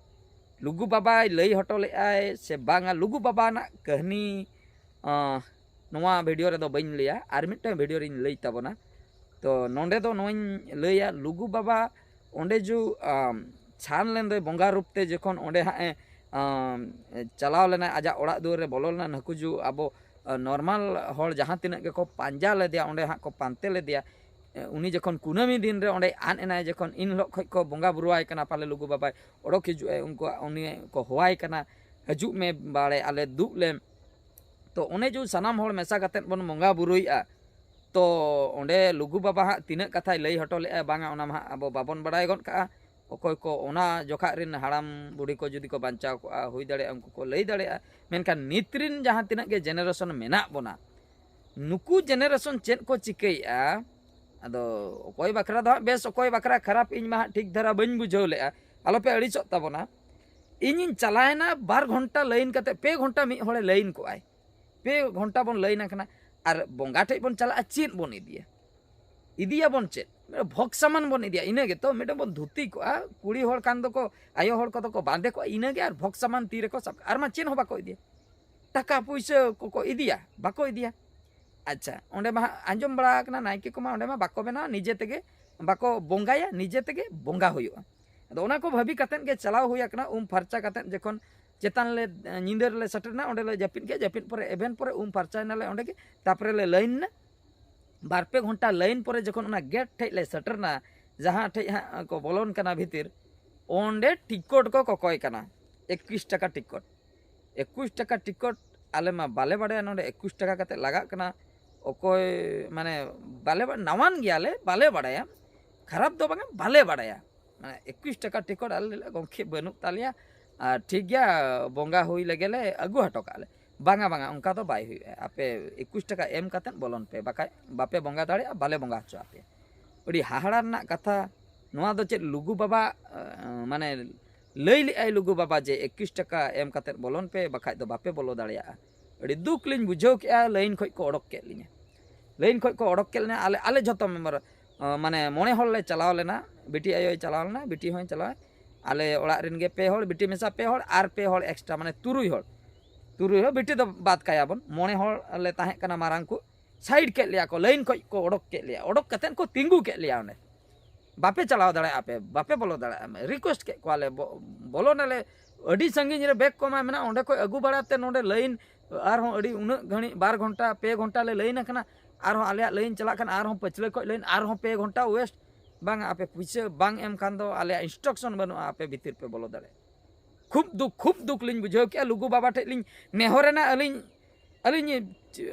ᱞᱩᱜᱩ ᱵᱟᱵᱟᱭ ᱞᱟᱹᱭ ᱦᱚᱴᱚ ᱞᱮᱫᱼᱟᱭ ᱥᱮ ᱵᱟᱝᱟ, ᱞᱩᱜᱩ ᱵᱟᱵᱟᱱᱟᱜ ᱠᱟᱹᱦᱱᱤ, ᱟᱸ, ᱱᱚᱣᱟ ᱵᱷᱤᱰᱤᱭᱳ ᱨᱮᱫᱚ ᱵᱟᱹᱧ ᱞᱟᱹᱭᱟ, ᱟᱨ ᱢᱤᱫᱴᱟᱝ ᱵᱷᱤᱰᱤᱭᱳ ᱨᱤᱧ ᱞᱟᱹᱭ ᱛᱟᱵᱚᱱᱟ᱾ ᱛᱚ ᱱᱚᱰᱮ ᱫᱚ ᱱᱚᱣᱟᱧ ᱞᱟᱹᱭᱟ, ᱞᱩᱜᱩ ᱵᱟᱵᱟ ᱚᱸᱰᱮ ᱡᱩ, ᱟᱢ, ᱪᱷᱟᱱ ᱞᱮᱱ ᱫᱚᱭ ᱵᱚᱸᱜᱟ ᱨᱩᱯ ᱛᱮ, ᱡᱚᱠᱷᱚᱱ ᱚᱸᱰᱮ ᱦᱟᱸᱜ ᱮ, ᱟᱢ, ᱪᱟᱞᱟᱣ ᱞᱮᱱᱟᱭ, ᱟᱡᱟᱜ ᱚᱲᱟᱜ ᱫᱩᱣᱟᱹᱨ ᱨᱮ ᱵᱚᱞᱚ ᱞᱮᱱᱟ, ᱱᱟᱹᱠᱩ ᱡᱩ ᱟᱵᱚ ᱱᱚᱨᱢᱟᱞ ᱦᱚᱲ ᱡᱟᱦᱟᱸ ᱛᱤᱱᱟᱹᱜ ᱜᱮᱠᱚ ᱯᱟᱸᱡᱟ ᱞᱮᱫᱮᱭᱟ, ᱚᱸᱰᱮ ᱦᱟᱸᱜ ᱠᱚ ᱯᱟᱱᱛᱮ ᱞᱮᱫᱮᱭᱟ᱾ ᱩᱱᱤ ᱡᱚᱠᱷᱚᱱ ᱠᱩᱱᱟᱹᱢᱤ ᱫᱤᱱ ᱨᱮ ᱚᱸᱰᱮ ᱟᱫ ᱮᱱᱟᱭ, ᱡᱚᱠᱷᱚᱱ ᱤᱱ ᱦᱤᱞᱳᱜ ᱠᱷᱚᱱ ᱠᱚ ᱵᱚᱸᱜᱟ ᱵᱩᱨᱩᱣᱟᱭ ᱠᱟᱱᱟ, ᱯᱟᱞᱮ ᱞᱩᱜᱩ ᱵᱟᱵᱟᱭ ᱚᱰᱚᱠ ᱦᱤᱡᱩᱜ ᱟᱭ, ᱩᱱᱠᱩᱣᱟᱜ ᱩᱱᱤ ᱠᱚ ᱦᱚᱦᱚᱣᱟᱭ ᱠᱟᱱᱟ, "ᱦᱤᱡᱩᱜ ᱢᱮ ᱵᱟᱲᱮ, ᱟᱞᱮ ᱫᱩᱜ ᱞᱮᱢ᱾" ᱛᱚ ᱚᱱᱮ ᱡᱮ ᱥᱟᱱᱟᱢ ᱦᱚᱲ ᱢᱮᱥᱟ ᱠᱟᱛᱮᱫ ᱵᱚᱱ ᱵᱚᱸᱜᱟ ᱵᱩᱨᱩᱭᱮᱫᱼᱟ, ᱛᱚ ᱚᱸᱰᱮ ᱞᱩᱜᱩ ᱵᱟᱵᱟ ᱦᱟᱸᱜ ᱛᱤᱱᱟᱹᱜ ᱠᱟᱛᱷᱟᱭ ᱞᱟᱹᱭ ᱦᱚᱴᱚ ᱞᱮᱫᱼᱟ ᱵᱟᱝᱟ, ᱚᱱᱟ ᱢᱟ ᱦᱟᱸᱜ ᱟᱵᱚ ᱵᱟᱵᱚᱱ ᱵᱟᱲᱟᱭ ᱜᱚᱫ ᱠᱟᱜᱼᱟ᱾ ᱚᱠᱚᱭ ᱠᱚ ᱚᱱᱟ ᱡᱚᱠᱷᱟᱜ ᱨᱮᱱ ᱦᱟᱲᱟᱢ ᱵᱩᱲᱦᱤ ᱠᱚ ᱡᱩᱫᱤ ᱠᱚ ᱵᱟᱧᱪᱟᱣ ᱠᱚᱜᱼᱟ, ᱦᱩᱭ ᱫᱟᱲᱮᱭᱟᱜᱼᱟ ᱩᱱᱠᱩ ᱠᱚ ᱞᱟᱹᱭ ᱫᱟᱲᱮᱭᱟᱜᱼᱟ᱾ ᱢᱮᱱᱠᱷᱟᱱ ᱱᱤᱛ ᱨᱮᱱ ᱡᱟᱦᱟᱸ ᱛᱤᱱᱟᱹᱜ ᱜᱮ ᱡᱮᱱᱟᱨᱮᱥᱚᱱ ᱢᱮᱱᱟᱜ ᱵᱚᱱᱟ, ᱱᱩᱠᱩ ᱡᱮᱱᱟᱨᱮᱥᱚᱱ ᱪᱮᱫ ᱠᱚ ᱪᱤᱠᱟᱹᱭᱮᱫᱼᱟ? ᱟᱫᱚ ᱚᱠᱚᱭ ᱵᱟᱠᱷᱨᱟ ᱫᱚ ᱦᱟᱸᱜ ᱵᱮᱥ, ᱚᱠᱚᱭ ᱵᱟᱠᱷᱨᱟ ᱠᱷᱟᱨᱟᱯ, ᱤᱧ ᱢᱟ ᱦᱟᱸᱜ ᱴᱷᱤᱠ ᱫᱷᱟᱨᱟ ᱵᱟᱹᱧ ᱵᱩᱡᱷᱟᱹᱣ ᱞᱮᱫᱼᱟ᱾ ᱟᱞᱚᱯᱮ ᱟᱹᱲᱤᱥᱚᱜ ᱛᱟᱵᱚᱱᱟ᱾ ᱤᱧᱤᱧ ᱪᱟᱞᱟᱣᱮᱱᱟ ᱵᱟᱨ ᱜᱷᱚᱱᱴᱟ ᱞᱟᱭᱤᱱ ᱠᱟᱛᱮ, ᱯᱮ ᱜᱷᱚᱱᱴᱟ ᱢᱤᱫ ᱦᱚᱲᱮ ᱞᱟᱭᱤᱱ ᱠᱚᱜᱼᱟᱭ, ᱯᱮ ᱜᱷᱚᱱᱴᱟ ᱵᱚᱱ ᱞᱟᱭᱤᱱ ᱟᱠᱟᱱᱟ᱾ ᱟᱨ ᱵᱚᱸᱜᱟ ᱴᱷᱮᱡ ᱵᱚᱱ ᱪᱟᱞᱟᱜᱼᱟ, ᱪᱮᱫ ᱵᱚᱱ ᱤᱫᱤᱭᱟ? ᱤᱫᱤᱭᱟᱵᱚᱱ ᱪᱮᱫ? ᱵᱷᱚᱜᱽ ᱥᱟᱢᱟᱱ ᱵᱚᱱ ᱤᱫᱤᱭᱟ, ᱤᱱᱟᱹ ᱜᱮᱛᱚ᱾ ᱢᱤᱫᱴᱟᱝ ᱵᱚᱱ ᱫᱷᱩᱛᱤ ᱠᱚᱜᱼᱟ, ᱠᱩᱲᱤ ᱦᱚᱲ ᱠᱷᱟᱱ ᱫᱚᱠᱚ, ᱟᱭᱳ ᱦᱚᱲ ᱠᱚᱫᱚ ᱠᱚ ᱵᱟᱸᱫᱮ ᱠᱚᱜᱼᱟ, ᱤᱱᱟᱹᱜᱮ᱾ ᱟᱨ ᱵᱷᱚᱜᱽ ᱥᱟᱢᱟᱱ ᱛᱤ ᱨᱮᱠᱚ ᱥᱟᱵ ᱠᱟᱜᱼᱟ, ᱟᱨ ᱢᱟ ᱪᱮᱫ ᱦᱚᱸ ᱵᱟᱠᱚ ᱤᱫᱤᱭᱟ᱾ ᱴᱟᱠᱟ ᱯᱩᱭᱥᱟᱹ ᱠᱚᱠᱚ ᱤᱫᱤᱭᱟ? ᱵᱟᱠᱚ ᱤᱫᱤᱭᱟ᱾ ᱟᱪᱪᱷᱟ, ᱚᱸᱰᱮ ᱢᱟ ᱦᱟᱸᱜ ᱟᱸᱡᱚᱢ ᱵᱟᱲᱟ ᱟᱠᱟᱱᱟ, ᱱᱟᱭᱠᱮ ᱠᱚᱢᱟ ᱚᱸᱰᱮ ᱢᱟ ᱵᱟᱠᱚ ᱵᱮᱱᱟᱣᱟ, ᱱᱤᱡᱮ ᱛᱮᱜᱮ ᱵᱟᱠᱚ ᱵᱚᱸᱜᱟᱭᱟ, ᱱᱤᱡᱮ ᱛᱮᱜᱮ ᱵᱚᱸᱜᱟ ᱦᱩᱭᱩᱜᱼᱟ᱾ ᱟᱫᱚ ᱚᱱᱟ ᱠᱚ ᱵᱷᱟᱹᱵᱤ ᱠᱟᱛᱮᱫ ᱜᱮ ᱪᱟᱞᱟᱣ ᱦᱩᱭ ᱟᱠᱟᱱᱟ᱾ ᱩᱢ ᱯᱷᱟᱨᱪᱟ ᱠᱟᱛᱮᱫ ᱡᱚᱠᱷᱚᱱ ᱪᱮᱛᱟᱱ ᱞᱮ, ᱧᱤᱫᱟᱹ ᱨᱮᱞᱮ ᱥᱮᱴᱮᱨ ᱮᱱᱟ, ᱚᱸᱰᱮ ᱞᱮ ᱡᱟᱹᱯᱤᱫ ᱠᱮᱫᱼᱟ, ᱡᱟᱹᱯᱤᱫ ᱯᱚᱨᱮ ᱮᱵᱷᱮᱱ ᱯᱚᱨᱮ ᱩᱢ ᱯᱷᱟᱨᱪᱟᱭᱮᱱᱟᱞᱮ ᱚᱸᱰᱮ ᱜᱮ, ᱛᱟᱨᱯᱚᱨᱮ ᱞᱮ ᱞᱟᱭᱤᱱ ᱮᱱᱟ᱾ ᱵᱟᱨ ᱯᱮ ᱜᱷᱚᱱᱴᱟ ᱞᱟᱭᱤᱱ ᱯᱚᱨᱮ ᱡᱚᱠᱷᱚᱱ ᱚᱱᱟ ᱜᱮᱴ ᱴᱷᱮᱡ ᱞᱮ ᱥᱮᱴᱮᱨ ᱮᱱᱟ, ᱡᱟᱦᱟᱸ ᱴᱷᱮᱡ ᱦᱟᱸᱜ ᱠᱚ ᱵᱚᱞᱚᱱ ᱠᱟᱱᱟ ᱵᱷᱤᱛᱤᱨ, ᱚᱸᱰᱮ ᱴᱤᱠᱚᱴ ᱠᱚ ᱠᱚᱠᱚᱭ ᱠᱟᱱᱟ, ᱮᱠᱩᱥ ᱴᱟᱠᱟ ᱴᱤᱠᱚᱴ᱾ ᱮᱠᱩᱥ ᱴᱟᱠᱟ ᱴᱤᱠᱚᱴ, ᱟᱞᱮ ᱢᱟ ᱵᱟᱞᱮ ᱵᱟᱲᱟᱭᱟ ᱱᱚᱸᱰᱮ ᱮᱠᱩᱥ ᱴᱟᱠᱟ ᱠᱟᱛᱮ ᱞᱟᱜᱟᱜ ᱠᱟᱱᱟ᱾ ᱚᱠᱚᱭ, ᱢᱟᱱᱮ, ᱵᱟᱞᱮ ᱵᱟ-, ᱱᱟᱣᱟᱱ ᱜᱮᱭᱟᱞᱮ, ᱵᱟᱞᱮ ᱵᱟᱲᱟᱭᱟ, ᱠᱷᱟᱨᱟᱯ ᱫᱚ ᱵᱟᱝᱟ, ᱵᱟᱞᱮ ᱵᱟᱲᱟᱭᱟ᱾ ᱢᱟᱱᱮ ᱮᱠᱩᱥ ᱴᱟᱠᱟ ᱴᱤᱠᱚᱴ ᱟᱞᱮ ᱞᱮ ᱞᱟᱹᱭᱟ, "ᱜᱚᱢᱠᱮ, ᱵᱟᱹᱱᱩᱜ ᱛᱟᱞᱮᱭᱟ, ᱟᱨ ᱴᱷᱤᱠ ᱜᱮᱭᱟ, ᱵᱚᱸᱜᱟ ᱦᱩᱭ ᱞᱮᱜᱮ ᱞᱮ ᱟᱹᱜᱩ ᱦᱚᱴᱚ ᱠᱟᱜᱼᱟ ᱞᱮ᱾" "ᱵᱟᱝᱟ, ᱵᱟᱝᱟ, ᱚᱱᱠᱟ ᱫᱚ ᱵᱟᱭ ᱦᱩᱭᱩᱜᱼᱟ, ᱟᱯᱮ ᱮᱠᱩᱥ ᱴᱟᱠᱟ ᱮᱢ ᱠᱟᱛᱮᱫ ᱵᱚᱞᱚᱱ ᱯᱮ, ᱵᱟᱠᱷᱟᱡ ᱵᱟᱯᱮ ᱵᱚᱸᱜᱟ ᱫᱟᱲᱮᱭᱟᱜᱼᱟ, ᱵᱟᱞᱮ ᱵᱚᱸᱜᱟ ᱦᱚᱪᱚ ᱟᱯᱮᱭᱟ᱾" ᱟᱹᱰᱤ ᱦᱟᱦᱟᱲᱟ ᱨᱮᱱᱟᱜ ᱠᱟᱛᱷᱟ᱾ ᱱᱚᱣᱟ ᱫᱚ ᱪᱮᱫ ᱞᱩᱜᱩ ᱵᱟᱵᱟ, ᱟᱸ, ᱢᱟᱱᱮ ᱞᱟᱹᱭ ᱞᱮᱜᱼᱟᱭ ᱞᱩᱜᱩ ᱵᱟᱵᱟ ᱡᱮ ᱮᱠᱩᱥ ᱴᱟᱠᱟ ᱮᱢ ᱠᱟᱛᱮᱫ ᱵᱚᱞᱚᱱ ᱯᱮ, ᱵᱟᱠᱷᱟᱡ ᱫᱚ ᱵᱟᱯᱮ ᱵᱚᱞᱚ ᱫᱟᱲᱮᱭᱟᱜᱼᱟ? ᱟᱹᱰᱤ ᱫᱩᱠ ᱞᱤᱧ ᱵᱩᱡᱷᱟᱹᱣ ᱠᱮᱜᱼᱟ, ᱞᱟᱭᱤᱱ ᱠᱷᱚᱡ ᱠᱚ ᱚᱰᱚᱠ ᱠᱮᱫ ᱞᱤᱧᱟ᱾ ᱞᱟᱭᱤᱱ ᱠᱷᱚᱡ ᱠᱚ ᱚᱰᱚᱠ ᱠᱮᱫ ᱞᱤᱧᱟ, ᱟᱞᱮ, ᱟᱞᱮ ᱡᱷᱚᱛᱚ ᱢᱮᱢᱵᱟᱨ, ᱟᱸ, ᱢᱟᱱᱮ ᱢᱚᱬᱮ ᱦᱚᱲ ᱞᱮ ᱪᱟᱞᱟᱣ ᱞᱮᱱᱟ, ᱵᱤᱴᱤ ᱟᱭᱳᱭ ᱪᱟᱞᱟᱣ ᱞᱮᱱᱟ, ᱵᱤᱴᱤ ᱦᱚᱸᱭ ᱪᱟᱞᱟᱣ, ᱟᱞᱮ ᱚᱲᱟᱜ ᱨᱮᱱ ᱜᱮ ᱯᱮ ᱦᱚᱲ, ᱵᱤᱴᱤ ᱢᱮᱥᱟ ᱯᱮ ᱦᱚᱲ, ᱟᱨ ᱯᱮ ᱦᱚᱲ ᱮᱠᱥᱴᱨᱟ, ᱢᱟᱱᱮ ᱛᱩᱨᱩᱭ ᱦᱚᱲ᱾ ᱛᱩᱨᱩᱭ ᱦᱚᱲ, ᱵᱤᱴᱤ ᱫᱚ ᱵᱟᱫ ᱠᱟᱭᱟ ᱵᱚᱱ, ᱢᱚᱬᱮ ᱦᱚᱲ ᱞᱮ ᱛᱟᱦᱮᱸ ᱠᱟᱱᱟ ᱢᱟᱨᱟᱝ ᱠᱚ᱾ ᱥᱟᱭᱤᱰ ᱠᱮᱫ ᱞᱮᱭᱟ ᱠᱚ, ᱞᱟᱭᱤᱱ ᱠᱷᱚᱡ ᱠᱚ ᱚᱰᱚᱠ ᱠᱮᱫ ᱞᱮᱭᱟ, ᱚᱰᱚᱠ ᱠᱟᱛᱮᱫ ᱠᱚ ᱛᱤᱸᱜᱩ ᱠᱮᱫ ᱞᱮᱭᱟ ᱚᱸᱰᱮ᱾ "ᱵᱟᱯᱮ ᱪᱟᱞᱟᱣ ᱫᱟᱲᱮᱭᱟᱜᱼᱟ, ᱟᱯᱮ ᱵᱟᱯᱮ ᱵᱚᱞᱚ ᱫᱟᱲᱮᱭᱟᱜᱼᱟ", ᱨᱤᱠᱩᱭᱮᱥᱴ ᱠᱮᱫ ᱠᱚᱣᱟᱞᱮ, ᱵᱚ-, ᱵᱚᱞᱚᱱᱟᱞᱮ᱾ ᱟᱹᱰᱤ ᱥᱟᱺᱜᱤᱧ ᱨᱮ ᱵᱮᱜᱽ ᱠᱚ ᱮᱢᱟ ᱢᱮᱱᱟᱜᱼᱟ, ᱚᱸᱰᱮ ᱠᱷᱚᱡ ᱟᱹᱜᱩ ᱵᱟᱲᱟᱛᱮ ᱱᱚᱸᱰᱮ ᱞᱟᱭᱤᱱ ᱟᱨᱦᱚᱸ ᱟᱹᱰᱤ ᱩᱱᱟᱹᱜ ᱜᱷᱟᱹᱲᱤᱡ, ᱵᱟᱨ ᱜᱷᱚᱱᱴᱟ, ᱯᱮ ᱜᱷᱚᱱᱴᱟ ᱞᱮ ᱞᱟᱹᱭᱤᱱ ᱟᱠᱟᱱᱟ, ᱟᱨᱦᱚᱸ ᱟᱞᱮᱭᱟᱜ ᱞᱟᱹᱭᱤᱱ ᱪᱟᱞᱟᱜ ᱠᱟᱱᱟ, ᱟᱨᱦᱚᱸ ᱯᱟᱹᱪᱷᱞᱟᱹ ᱠᱷᱚᱱ ᱞᱟᱹᱭᱤᱱ, ᱟᱨᱦᱚᱸ ᱯᱮ ᱜᱷᱚᱱᱴᱟ ᱳᱭᱮᱥᱴ᱾ ᱵᱟᱝᱟ, ᱟᱯᱮ ᱯᱩᱭᱥᱟᱹ ᱵᱟᱝ ᱮᱢ ᱠᱷᱟᱱ ᱫᱚ ᱟᱞᱮᱭᱟᱜ ᱤᱱᱥᱴᱨᱟᱠᱥᱚᱱ ᱵᱟᱹᱱᱩᱜᱼᱟ, ᱟᱯᱮ ᱵᱷᱤᱛᱤᱨ ᱯᱮ ᱵᱚᱞᱚ ᱫᱟᱲᱮᱭᱟᱜᱼᱟ᱾ ᱠᱷᱩᱵ ᱫᱩᱠ, ᱠᱷᱩᱵ ᱫᱩᱠ ᱞᱤᱧ ᱵᱩᱡᱷᱟᱹᱣ ᱠᱮᱜᱼᱟ᱾ ᱞᱩᱜᱩ ᱵᱟᱵᱟ ᱴᱷᱮᱡ ᱞᱤᱧ ᱱᱮᱦᱚᱨᱮᱱᱟ, ᱟᱹᱞᱤᱧ, ᱟᱹᱞᱤᱧ,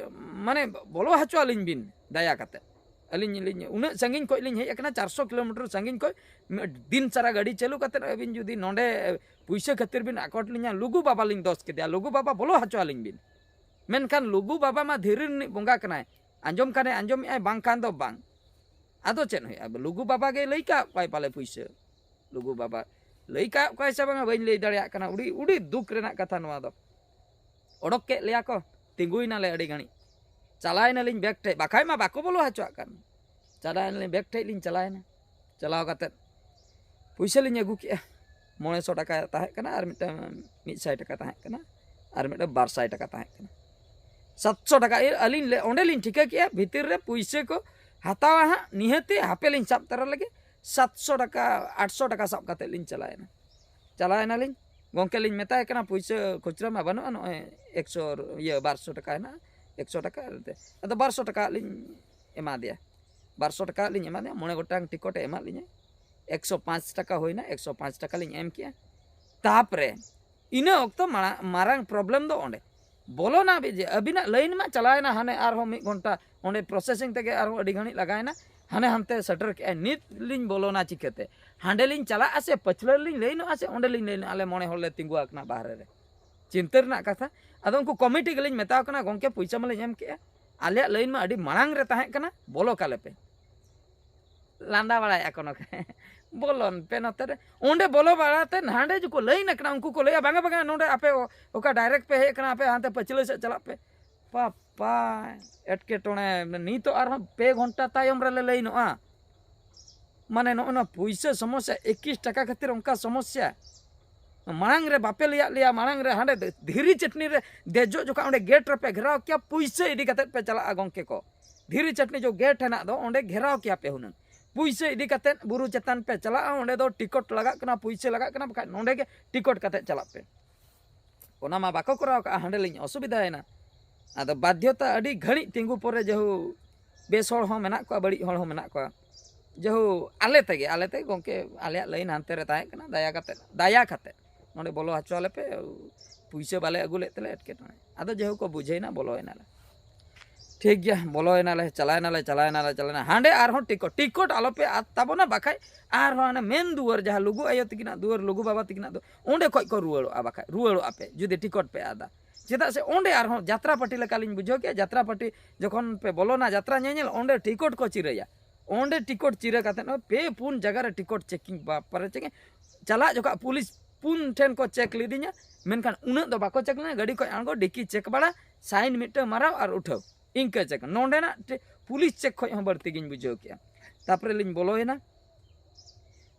ᱢᱟᱱᱮ, ᱵᱚᱞᱚ ᱦᱚᱪᱚ ᱟᱹᱞᱤᱧ ᱵᱤᱱ ᱫᱟᱭᱟ ᱠᱟᱛᱮ᱾ ᱟᱹᱞᱤᱧ ᱞᱤᱧ ᱩᱱᱟᱹᱜ ᱥᱟᱺᱜᱤᱧ ᱠᱷᱚᱱ ᱞᱤᱧ ᱦᱮᱡ ᱟᱠᱟᱱᱟ, ᱪᱟᱨᱥᱚ ᱠᱤᱞᱳᱢᱤᱴᱟᱨ ᱥᱟᱺᱜᱤᱧ ᱠᱷᱚᱱ, ᱫᱤᱱ ᱥᱟᱨᱟ ᱜᱟᱹᱰᱤ ᱪᱟᱹᱞᱩ ᱠᱟᱛᱮ ᱟᱹᱵᱤᱱ ᱡᱩᱫᱤ ᱱᱚᱰᱮ ᱯᱩᱭᱥᱟᱹ ᱠᱷᱟᱹᱛᱤᱨ ᱵᱤᱱ ᱟᱠᱚᱴ ᱞᱤᱧᱟ, ᱞᱩᱜᱩ ᱵᱟᱵᱟ ᱞᱤᱧ ᱫᱚᱥ ᱠᱮᱫᱮᱭᱟ, ᱞᱩᱜᱩ ᱵᱟᱵᱟ ᱵᱚᱞᱚ ᱦᱚᱪᱚ ᱟᱹᱞᱤᱧ ᱵᱤᱱ᱾ ᱢᱮᱱᱠᱷᱟᱱ ᱞᱩᱜᱩ ᱵᱟᱵᱟ ᱢᱟ ᱫᱷᱤᱨᱤ ᱨᱤᱱᱤᱡ ᱵᱚᱸᱜᱟ ᱠᱟᱱᱟᱭ, ᱟᱸᱡᱚᱢ ᱠᱷᱟᱱᱮ ᱟᱸᱡᱚᱢᱮᱜᱼᱟᱭ, ᱵᱟᱝᱠᱷᱟᱱ ᱫᱚ ᱵᱟᱝ᱾ ᱟᱫᱚ ᱪᱮᱫ ᱦᱩᱭᱩᱜᱼᱟ? ᱞᱩᱜᱩ ᱵᱟᱵᱟ ᱜᱮ ᱞᱟᱹᱭ ᱠᱟᱜ ᱠᱚᱣᱟᱭ ᱯᱟᱞᱮ ᱯᱩᱭᱥᱟᱹ᱾ ᱞᱩᱜᱩ ᱵᱟᱵᱟ ᱞᱟᱹᱭ ᱠᱟᱜ ᱠᱚᱣᱟᱭ ᱥᱮ ᱵᱟᱝᱟ, ᱵᱟᱹᱧ ᱞᱟᱹᱭ ᱫᱟᱲᱮᱭᱟᱜ ᱠᱟᱱᱟ᱾ ᱟᱹᱰᱤ, ᱟᱹᱰᱤ ᱫᱩᱠ ᱨᱮᱱᱟᱜ ᱠᱟᱛᱷᱟ ᱱᱚᱣᱟ ᱫᱚ᱾ ᱚᱰᱚᱠ ᱠᱮᱫ ᱞᱮᱭᱟ ᱠᱚ, ᱛᱤᱸᱜᱩᱭᱮᱱᱟᱞᱮ ᱟᱹᱰᱤ ᱜᱷᱟᱹᱲᱤᱡ᱾ ᱪᱟᱞᱟᱣᱮᱱᱟᱞᱤᱧ ᱵᱮᱜᱽ ᱴᱷᱮᱡ, ᱵᱟᱠᱷᱟᱡ ᱢᱟ ᱵᱟᱠᱚ ᱵᱚᱞᱚ ᱦᱚᱪᱚᱣᱟᱜ ᱠᱟᱱ᱾ ᱪᱟᱞᱟᱣᱮᱱᱟᱞᱤᱧ ᱵᱮᱜᱽ ᱴᱷᱮᱡ ᱞᱤᱧ ᱪᱟᱞᱟᱣᱮᱱᱟ᱾ ᱪᱟᱞᱟᱣ ᱠᱟᱛᱮᱫ ᱯᱩᱭᱥᱟᱹ ᱞᱤᱧ ᱟᱹᱜᱩ ᱠᱮᱜᱼᱟ᱾ ᱢᱚᱬᱮ ᱥᱚ ᱴᱟᱠᱟ ᱛᱟᱦᱮᱸ ᱠᱟᱱᱟ, ᱟᱨ ᱢᱤᱫᱴᱟᱝ ᱢᱤᱫ ᱥᱟᱭ ᱴᱟᱠᱟ ᱛᱟᱦᱮᱸ ᱠᱟᱱᱟ, ᱟᱨ ᱢᱤᱫᱴᱟᱝ ᱵᱟᱨ ᱥᱟᱭ ᱴᱟᱠᱟ ᱛᱟᱦᱮᱸ ᱠᱟᱱᱟ᱾ ᱥᱟᱛᱥᱚ ᱴᱟᱠᱟ ᱤᱭᱟᱹ ᱟᱹᱞᱤᱧ ᱞᱮ, ᱚᱸᱰᱮ ᱞᱤᱧ ᱴᱷᱤᱠᱟᱹ ᱠᱮᱜᱼᱟ, ᱵᱷᱤᱛᱤᱨ ᱨᱮ ᱯᱩᱭᱥᱟᱹ ᱠᱚ ᱦᱟᱛᱟᱣᱟ ᱦᱟᱸᱜ, ᱱᱤᱦᱟᱹᱛᱤ ᱦᱟᱯᱮ ᱞᱤᱧ ᱥᱟᱵ ᱛᱟᱨᱟ ᱞᱮᱜᱮ᱾ ᱥᱟᱛᱥᱚ ᱴᱟᱠᱟ, ᱟᱴᱥᱚ ᱴᱟᱠᱟ ᱥᱟᱵ ᱠᱟᱛᱮᱫ ᱞᱤᱧ ᱪᱟᱞᱟᱣᱮᱱᱟ᱾ ᱪᱟᱞᱟᱣᱮᱱᱟᱞᱤᱧ, ᱜᱚᱢᱠᱮ ᱞᱤᱧ ᱢᱮᱛᱟᱭ ᱠᱟᱱᱟ, "ᱯᱩᱭᱥᱟᱹ ᱠᱷᱩᱪᱨᱟᱹ ᱢᱟ ᱵᱟᱹᱱᱩᱜᱼᱟ, ᱱᱚᱜᱼᱚᱭ ᱮᱠᱥᱚ, ᱤᱭᱟᱹ, ᱵᱟᱨᱥᱚ ᱴᱟᱠᱟ ᱦᱮᱱᱟᱜᱼᱟ, ᱮᱠᱥᱚ ᱴᱟᱠᱟ ᱮᱱᱛᱮ?" ᱟᱫᱚ ᱵᱟᱨᱥᱚ ᱴᱟᱠᱟ ᱞᱤᱧ ᱮᱢᱟ ᱫᱮᱭᱟ᱾ ᱵᱟᱨᱥᱚ ᱴᱟᱠᱟ ᱞᱤᱧ ᱮᱢᱟ ᱫᱮᱭᱟ, ᱢᱚᱬᱮ ᱜᱚᱴᱟᱝ ᱴᱤᱠᱚᱴ ᱮ ᱮᱢᱟᱫ ᱞᱤᱧᱟᱹ᱾ ᱮᱠᱥᱚ ᱯᱟᱸᱪ ᱴᱟᱠᱟ ᱦᱩᱭᱱᱟ, ᱮᱠᱥᱚ ᱯᱟᱸᱪ ᱴᱟᱠᱟ ᱞᱤᱧ ᱮᱢ ᱠᱮᱜᱼᱟ᱾ ᱛᱟᱯᱚᱨᱮ ᱤᱱᱟᱹ ᱚᱠᱛᱚ ᱢᱟᱲᱟᱝ, ᱢᱟᱨᱟᱝ ᱯᱨᱚᱵᱞᱮᱢ ᱫᱚ ᱚᱸᱰᱮ ᱵᱚᱞᱚᱱᱟ᱾ ᱟᱹᱵᱤ-, ᱡᱮ ᱟᱹᱵᱤᱱᱟᱜ ᱞᱟᱭᱤᱱ ᱢᱟ ᱪᱟᱞᱟᱣᱮᱱᱟ ᱦᱟᱱᱮ ᱟᱨᱦᱚᱸ ᱢᱤᱫ ᱜᱷᱚᱱᱴᱟ, ᱚᱸᱰᱮ ᱯᱨᱚᱥᱮᱥᱤᱝ ᱛᱮᱜᱮ ᱟᱨᱦᱚᱸ ᱟᱹᱰᱤ ᱜᱷᱟᱹᱲᱤᱡ ᱞᱟᱜᱟᱣᱮᱱᱟ, ᱦᱟᱱᱮ ᱦᱟᱱᱛᱮ ᱥᱮᱴᱮᱨ ᱠᱮᱜᱼᱟᱭ᱾ ᱱᱤᱛ ᱞᱤᱧ ᱵᱚᱞᱚᱱᱟ ᱪᱤᱠᱟᱹᱛᱮ? ᱦᱟᱸᱰᱮ ᱞᱤᱧ ᱪᱟᱞᱟᱜᱼᱟ ᱥᱮ ᱯᱟᱹᱪᱷᱞᱟᱹ ᱞᱤᱧ ᱞᱟᱭᱤᱱᱚᱜᱼᱟ ᱥᱮ ᱚᱸᱰᱮ ᱞᱤᱧ ᱞᱟᱭᱤᱱᱚᱜᱼᱟ? ᱟᱞᱮ ᱢᱚᱬᱮ ᱦᱚᱲ ᱞᱮ ᱛᱤᱸᱜᱩ ᱟᱠᱟᱱᱟ ᱵᱟᱦᱨᱮ ᱨᱮ᱾ ᱪᱤᱱᱛᱟᱹ ᱨᱮᱱᱟᱜ ᱠᱟᱛᱷᱟ᱾ ᱟᱫᱚ ᱩᱱᱠᱩ ᱠᱚᱢᱤᱴᱤ ᱜᱮᱞᱤᱧ ᱢᱮᱛᱟᱣ ᱠᱟᱱᱟ, "ᱜᱚᱢᱠᱮ, ᱯᱩᱭᱥᱟᱹ ᱢᱟᱞᱤᱧ ᱮᱢ ᱠᱮᱜᱼᱟ, ᱟᱞᱮᱭᱟᱜ ᱞᱟᱭᱤᱱ ᱢᱟ ᱟᱹᱰᱤ ᱢᱟᱲᱟᱝ ᱨᱮ ᱛᱟᱦᱮᱸ ᱠᱟᱱᱟ, ᱵᱚᱞᱚ ᱠᱟᱞᱮ ᱯᱮ᱾" ᱞᱟᱸᱫᱟ ᱵᱟᱲᱟᱭᱮᱫᱼᱟ ᱠᱚ ᱱᱚᱝᱠᱟ᱾ "ᱵᱚᱞᱚᱱ ᱯᱮ ᱱᱚᱛᱮ ᱨᱮ᱾" ᱚᱸᱰᱮ ᱵᱚᱞᱚ ᱵᱟᱲᱟ ᱛᱮ ᱦᱟᱸᱰᱮ ᱡᱩᱫᱤ ᱠᱚ ᱞᱟᱭᱤᱱ ᱟᱠᱟᱱᱟ, ᱩᱱᱠᱩ ᱠᱚ ᱞᱟᱹᱭᱟ, "ᱵᱟᱝᱟ, ᱵᱟᱝᱟ, ᱱᱚᱰᱮ ᱟᱯᱮ ᱚ-, ᱚᱠᱟ ᱰᱟᱭᱨᱮᱠᱴ ᱯᱮ ᱦᱮᱡ ᱟᱠᱟᱱᱟ, ᱟᱯᱮ ᱦᱟᱱᱛᱮ ᱯᱟᱹᱪᱷᱞᱟᱹ ᱥᱮᱫ ᱪᱟᱞᱟᱜ ᱯᱮ᱾" ᱯᱟᱯᱟ, ᱮᱴᱠᱮᱴᱚᱬᱮ᱾ ᱱᱤᱛᱚᱜ ᱟᱨᱦᱚᱸ ᱯᱮ ᱜᱷᱚᱱᱴᱟ ᱛᱟᱭᱚᱢ ᱨᱮᱞᱮ ᱞᱟᱭᱤᱱᱚᱜᱼᱟ᱾ ᱢᱟᱱᱮ ᱱᱚᱜᱼᱚ ᱱᱚᱣᱟ ᱯᱩᱭᱥᱟᱹ ᱥᱚᱢᱚᱥᱥᱟ, ᱮᱠᱤᱥ ᱴᱟᱠᱟ ᱠᱷᱟᱹᱛᱤᱨ ᱚᱱᱠᱟ ᱥᱚᱢᱚᱥᱥᱟ᱾ ᱢᱟᱲᱟᱝ ᱨᱮ ᱵᱟᱯᱮ ᱞᱟᱹᱭᱟᱫ ᱞᱮᱭᱟ, ᱢᱟᱲᱟᱝ ᱨᱮ ᱦᱟᱸᱰᱮ ᱫᱷᱤᱨᱤ ᱪᱟᱹᱴᱱᱤ ᱨᱮ ᱫᱮᱡᱚᱜ ᱡᱚᱠᱷᱟᱜ ᱚᱸᱰᱮ ᱜᱮᱴ ᱨᱮᱯᱮ ᱜᱷᱮᱨᱟᱣ ᱠᱮᱭᱟ, ᱯᱩᱭᱥᱟᱹ ᱤᱫᱤ ᱠᱟᱛᱮᱫ ᱯᱮ ᱪᱟᱞᱟᱜᱼᱟ ᱜᱚᱢᱠᱮ ᱠᱚ᱾ ᱫᱷᱤᱨᱤ ᱪᱟᱹᱴᱱᱤ ᱡᱚ ᱜᱮᱴ ᱦᱮᱱᱟᱜ ᱫᱚ, ᱚᱸᱰᱮ ᱜᱷᱮᱨᱟᱣ ᱠᱮᱭᱟ ᱯᱮ ᱦᱩᱱᱟᱹᱝ᱾ ᱯᱩᱭᱥᱟᱹ ᱤᱫᱤ ᱠᱟᱛᱮᱫ ᱵᱩᱨᱩ ᱪᱮᱛᱟᱱ ᱯᱮ ᱪᱟᱞᱟᱜᱼᱟ, ᱚᱸᱰᱮ ᱫᱚ ᱴᱤᱠᱚᱴ ᱞᱟᱜᱟᱜ ᱠᱟᱱᱟ, ᱯᱩᱭᱥᱟᱹ ᱞᱟᱜᱟᱜ ᱠᱟᱱᱟ, ᱵᱟᱠᱷᱟᱡ ᱱᱚᱸᱰᱮ ᱜᱮ ᱴᱤᱠᱚᱴ ᱠᱟᱛᱮᱫ ᱪᱟᱞᱟᱜ ᱯᱮ᱾ ᱚᱱᱟ ᱢᱟ ᱵᱟᱠᱚ ᱠᱚᱨᱟᱣ ᱠᱟᱜᱼᱟ, ᱦᱟᱸᱰᱮ ᱞᱤᱧ ᱚᱥᱩᱵᱤᱫᱷᱟᱭᱮᱱᱟ᱾ ᱟᱫᱚ ᱵᱟᱫᱽᱫᱷᱚᱛᱟ ᱟᱹᱰᱤ ᱜᱷᱟᱹᱲᱤᱡ ᱛᱤᱸᱜᱩ ᱯᱚᱨᱮ ᱡᱮᱦᱩ ᱵᱮᱥ ᱦᱚᱲ ᱦᱚᱸ ᱢᱮᱱᱟᱜ ᱠᱚᱣᱟ, ᱵᱟᱹᱲᱤᱡ ᱦᱚᱲ ᱦᱚᱸ ᱢᱮᱱᱟᱜ ᱠᱚᱣᱟ, ᱡᱮᱦᱩ ᱟᱞᱮ ᱛᱮᱜᱮ, ᱟᱞᱮ ᱛᱮᱜᱮ ᱜᱚᱢᱠᱮ, ᱟᱞᱮᱭᱟᱜ ᱞᱟᱭᱤᱱ ᱦᱟᱱᱛᱮ ᱨᱮ ᱛᱟᱦᱮᱸ ᱠᱟᱱᱟ, ᱫᱟᱭᱟ ᱠᱟᱛᱮ, ᱫᱟᱭᱟ ᱠᱟᱛᱮ ᱱᱚᱰᱮ ᱵᱚᱞᱚ ᱦᱚᱪᱚ ᱟᱞᱮ ᱯᱮ, ᱯᱩᱭᱥᱟᱹ ᱵᱟᱞᱮ ᱟᱹᱜᱩ ᱞᱮᱫ ᱛᱮᱞᱮ ᱮᱴᱠᱮᱴᱚᱬᱮ᱾ ᱟᱫᱚ ᱡᱮᱦᱩ ᱠᱚ ᱵᱩᱡᱷᱟᱹᱣᱮᱱᱟ, ᱵᱚᱞᱚᱭᱮᱱᱟᱞᱮ᱾ ᱴᱷᱤᱠ ᱜᱮᱭᱟ, ᱵᱚᱞᱚᱭᱮᱱᱟᱞᱮ, ᱪᱟᱞᱟᱣᱮᱱᱟᱞᱮ, ᱪᱟᱞᱟᱣᱮᱱᱟᱞᱮ, ᱪᱟᱞᱟᱣᱮᱱᱟ᱾ ᱦᱟᱸᱰᱮ ᱟᱨᱦᱚᱸ ᱴᱤᱠᱚᱴ, ᱴᱤᱠᱚᱴ ᱟᱞᱚᱯᱮ ᱟᱫ ᱛᱟᱵᱚᱱᱟ, ᱵᱟᱠᱷᱟᱡ ᱟᱨᱦᱚᱸ ᱦᱟᱱᱮ ᱢᱮᱱ ᱫᱩᱣᱟᱹᱨ, ᱡᱟᱦᱟᱸ ᱞᱩᱜᱩ ᱟᱭᱳ ᱛᱤᱠᱤᱱᱟᱜ ᱫᱩᱣᱟᱹᱨ, ᱞᱩᱜᱩ ᱵᱟᱵᱟ ᱛᱤᱠᱤᱱᱟᱜ ᱫᱩᱣᱟᱹᱨ, ᱚᱸᱰᱮ ᱠᱷᱚᱡ ᱠᱚ ᱨᱩᱣᱟᱹᱲᱚᱜᱼᱟ, ᱵᱟᱠᱷᱟᱡ ᱨᱩᱣᱟᱹᱲᱚᱜᱼᱟ ᱯᱮ ᱡᱩᱫᱤ ᱴᱤᱠᱚᱴ ᱯᱮ ᱟᱫᱟ᱾ ᱪᱮᱫᱟᱜ ᱥᱮ ᱚᱸᱰᱮ ᱟᱨᱦᱚᱸ ᱡᱟᱛᱨᱟ ᱯᱟᱹᱴᱤ ᱞᱮᱠᱟᱞᱤᱧ ᱵᱩᱡᱷᱟᱹᱣ ᱠᱮᱜᱼᱟ, ᱡᱟᱛᱨᱟ ᱯᱟᱹᱴᱤ ᱡᱚᱠᱷᱚᱱ ᱯᱮ ᱵᱚᱞᱚᱱᱟ ᱡᱟᱛᱨᱟ ᱧᱮᱧᱮᱞ, ᱚᱸᱰᱮ ᱴᱤᱠᱚᱴ ᱠᱚ ᱪᱤᱨᱟᱹᱭᱟ᱾ ᱚᱸᱰᱮ ᱴᱤᱠᱚᱴ ᱪᱤᱨᱟᱹ ᱠᱟᱛᱮᱫ ᱦᱚᱸ ᱯᱮ ᱯᱩᱱ ᱡᱟᱭᱜᱟ ᱨᱮ ᱴᱤᱠᱚᱴ ᱪᱮᱠᱤᱝ, ᱵᱟᱯᱟᱨᱮ ᱪᱮᱠᱤᱝ᱾ ᱪᱟᱞᱟᱜ ᱡᱚᱠᱷᱚᱱ ᱯᱩᱞᱤᱥ ᱯᱩᱱ ᱴᱷᱮᱱ ᱠᱚ ᱪᱮᱠ ᱞᱤᱫᱤᱧᱟ, ᱢᱮᱱᱠᱷᱟᱱ ᱩᱱᱟᱹᱜ ᱫᱚ ᱵᱟᱠᱚ ᱪᱮᱠ ᱞᱮᱱᱟ᱾ ᱜᱟᱹᱰᱤ ᱠᱷᱚᱱ ᱟᱬᱜᱚ, ᱰᱤᱠᱤ ᱪᱮᱠ ᱵᱟᱲᱟ, ᱥᱟᱭᱤᱱ ᱢᱤᱫᱴᱟᱝ ᱢᱟᱨᱟᱣ ᱟᱨ ᱩᱴᱷᱟᱹᱣ, ᱤᱱᱠᱟᱹ ᱪᱮᱠ᱾ ᱱᱚᱸᱰᱮᱱᱟᱜ ᱴᱮ-, ᱯᱩᱞᱤᱥ ᱪᱮᱠ ᱠᱷᱚᱱ ᱦᱚᱸ ᱵᱟᱹᱲᱛᱤ ᱜᱤᱧ ᱵᱩᱡᱷᱟᱹᱣ ᱠᱮᱜᱼᱟ᱾ ᱛᱟᱨᱯᱚᱨᱮ ᱞᱤᱧ ᱵᱚᱞᱚᱭᱮᱱᱟ᱾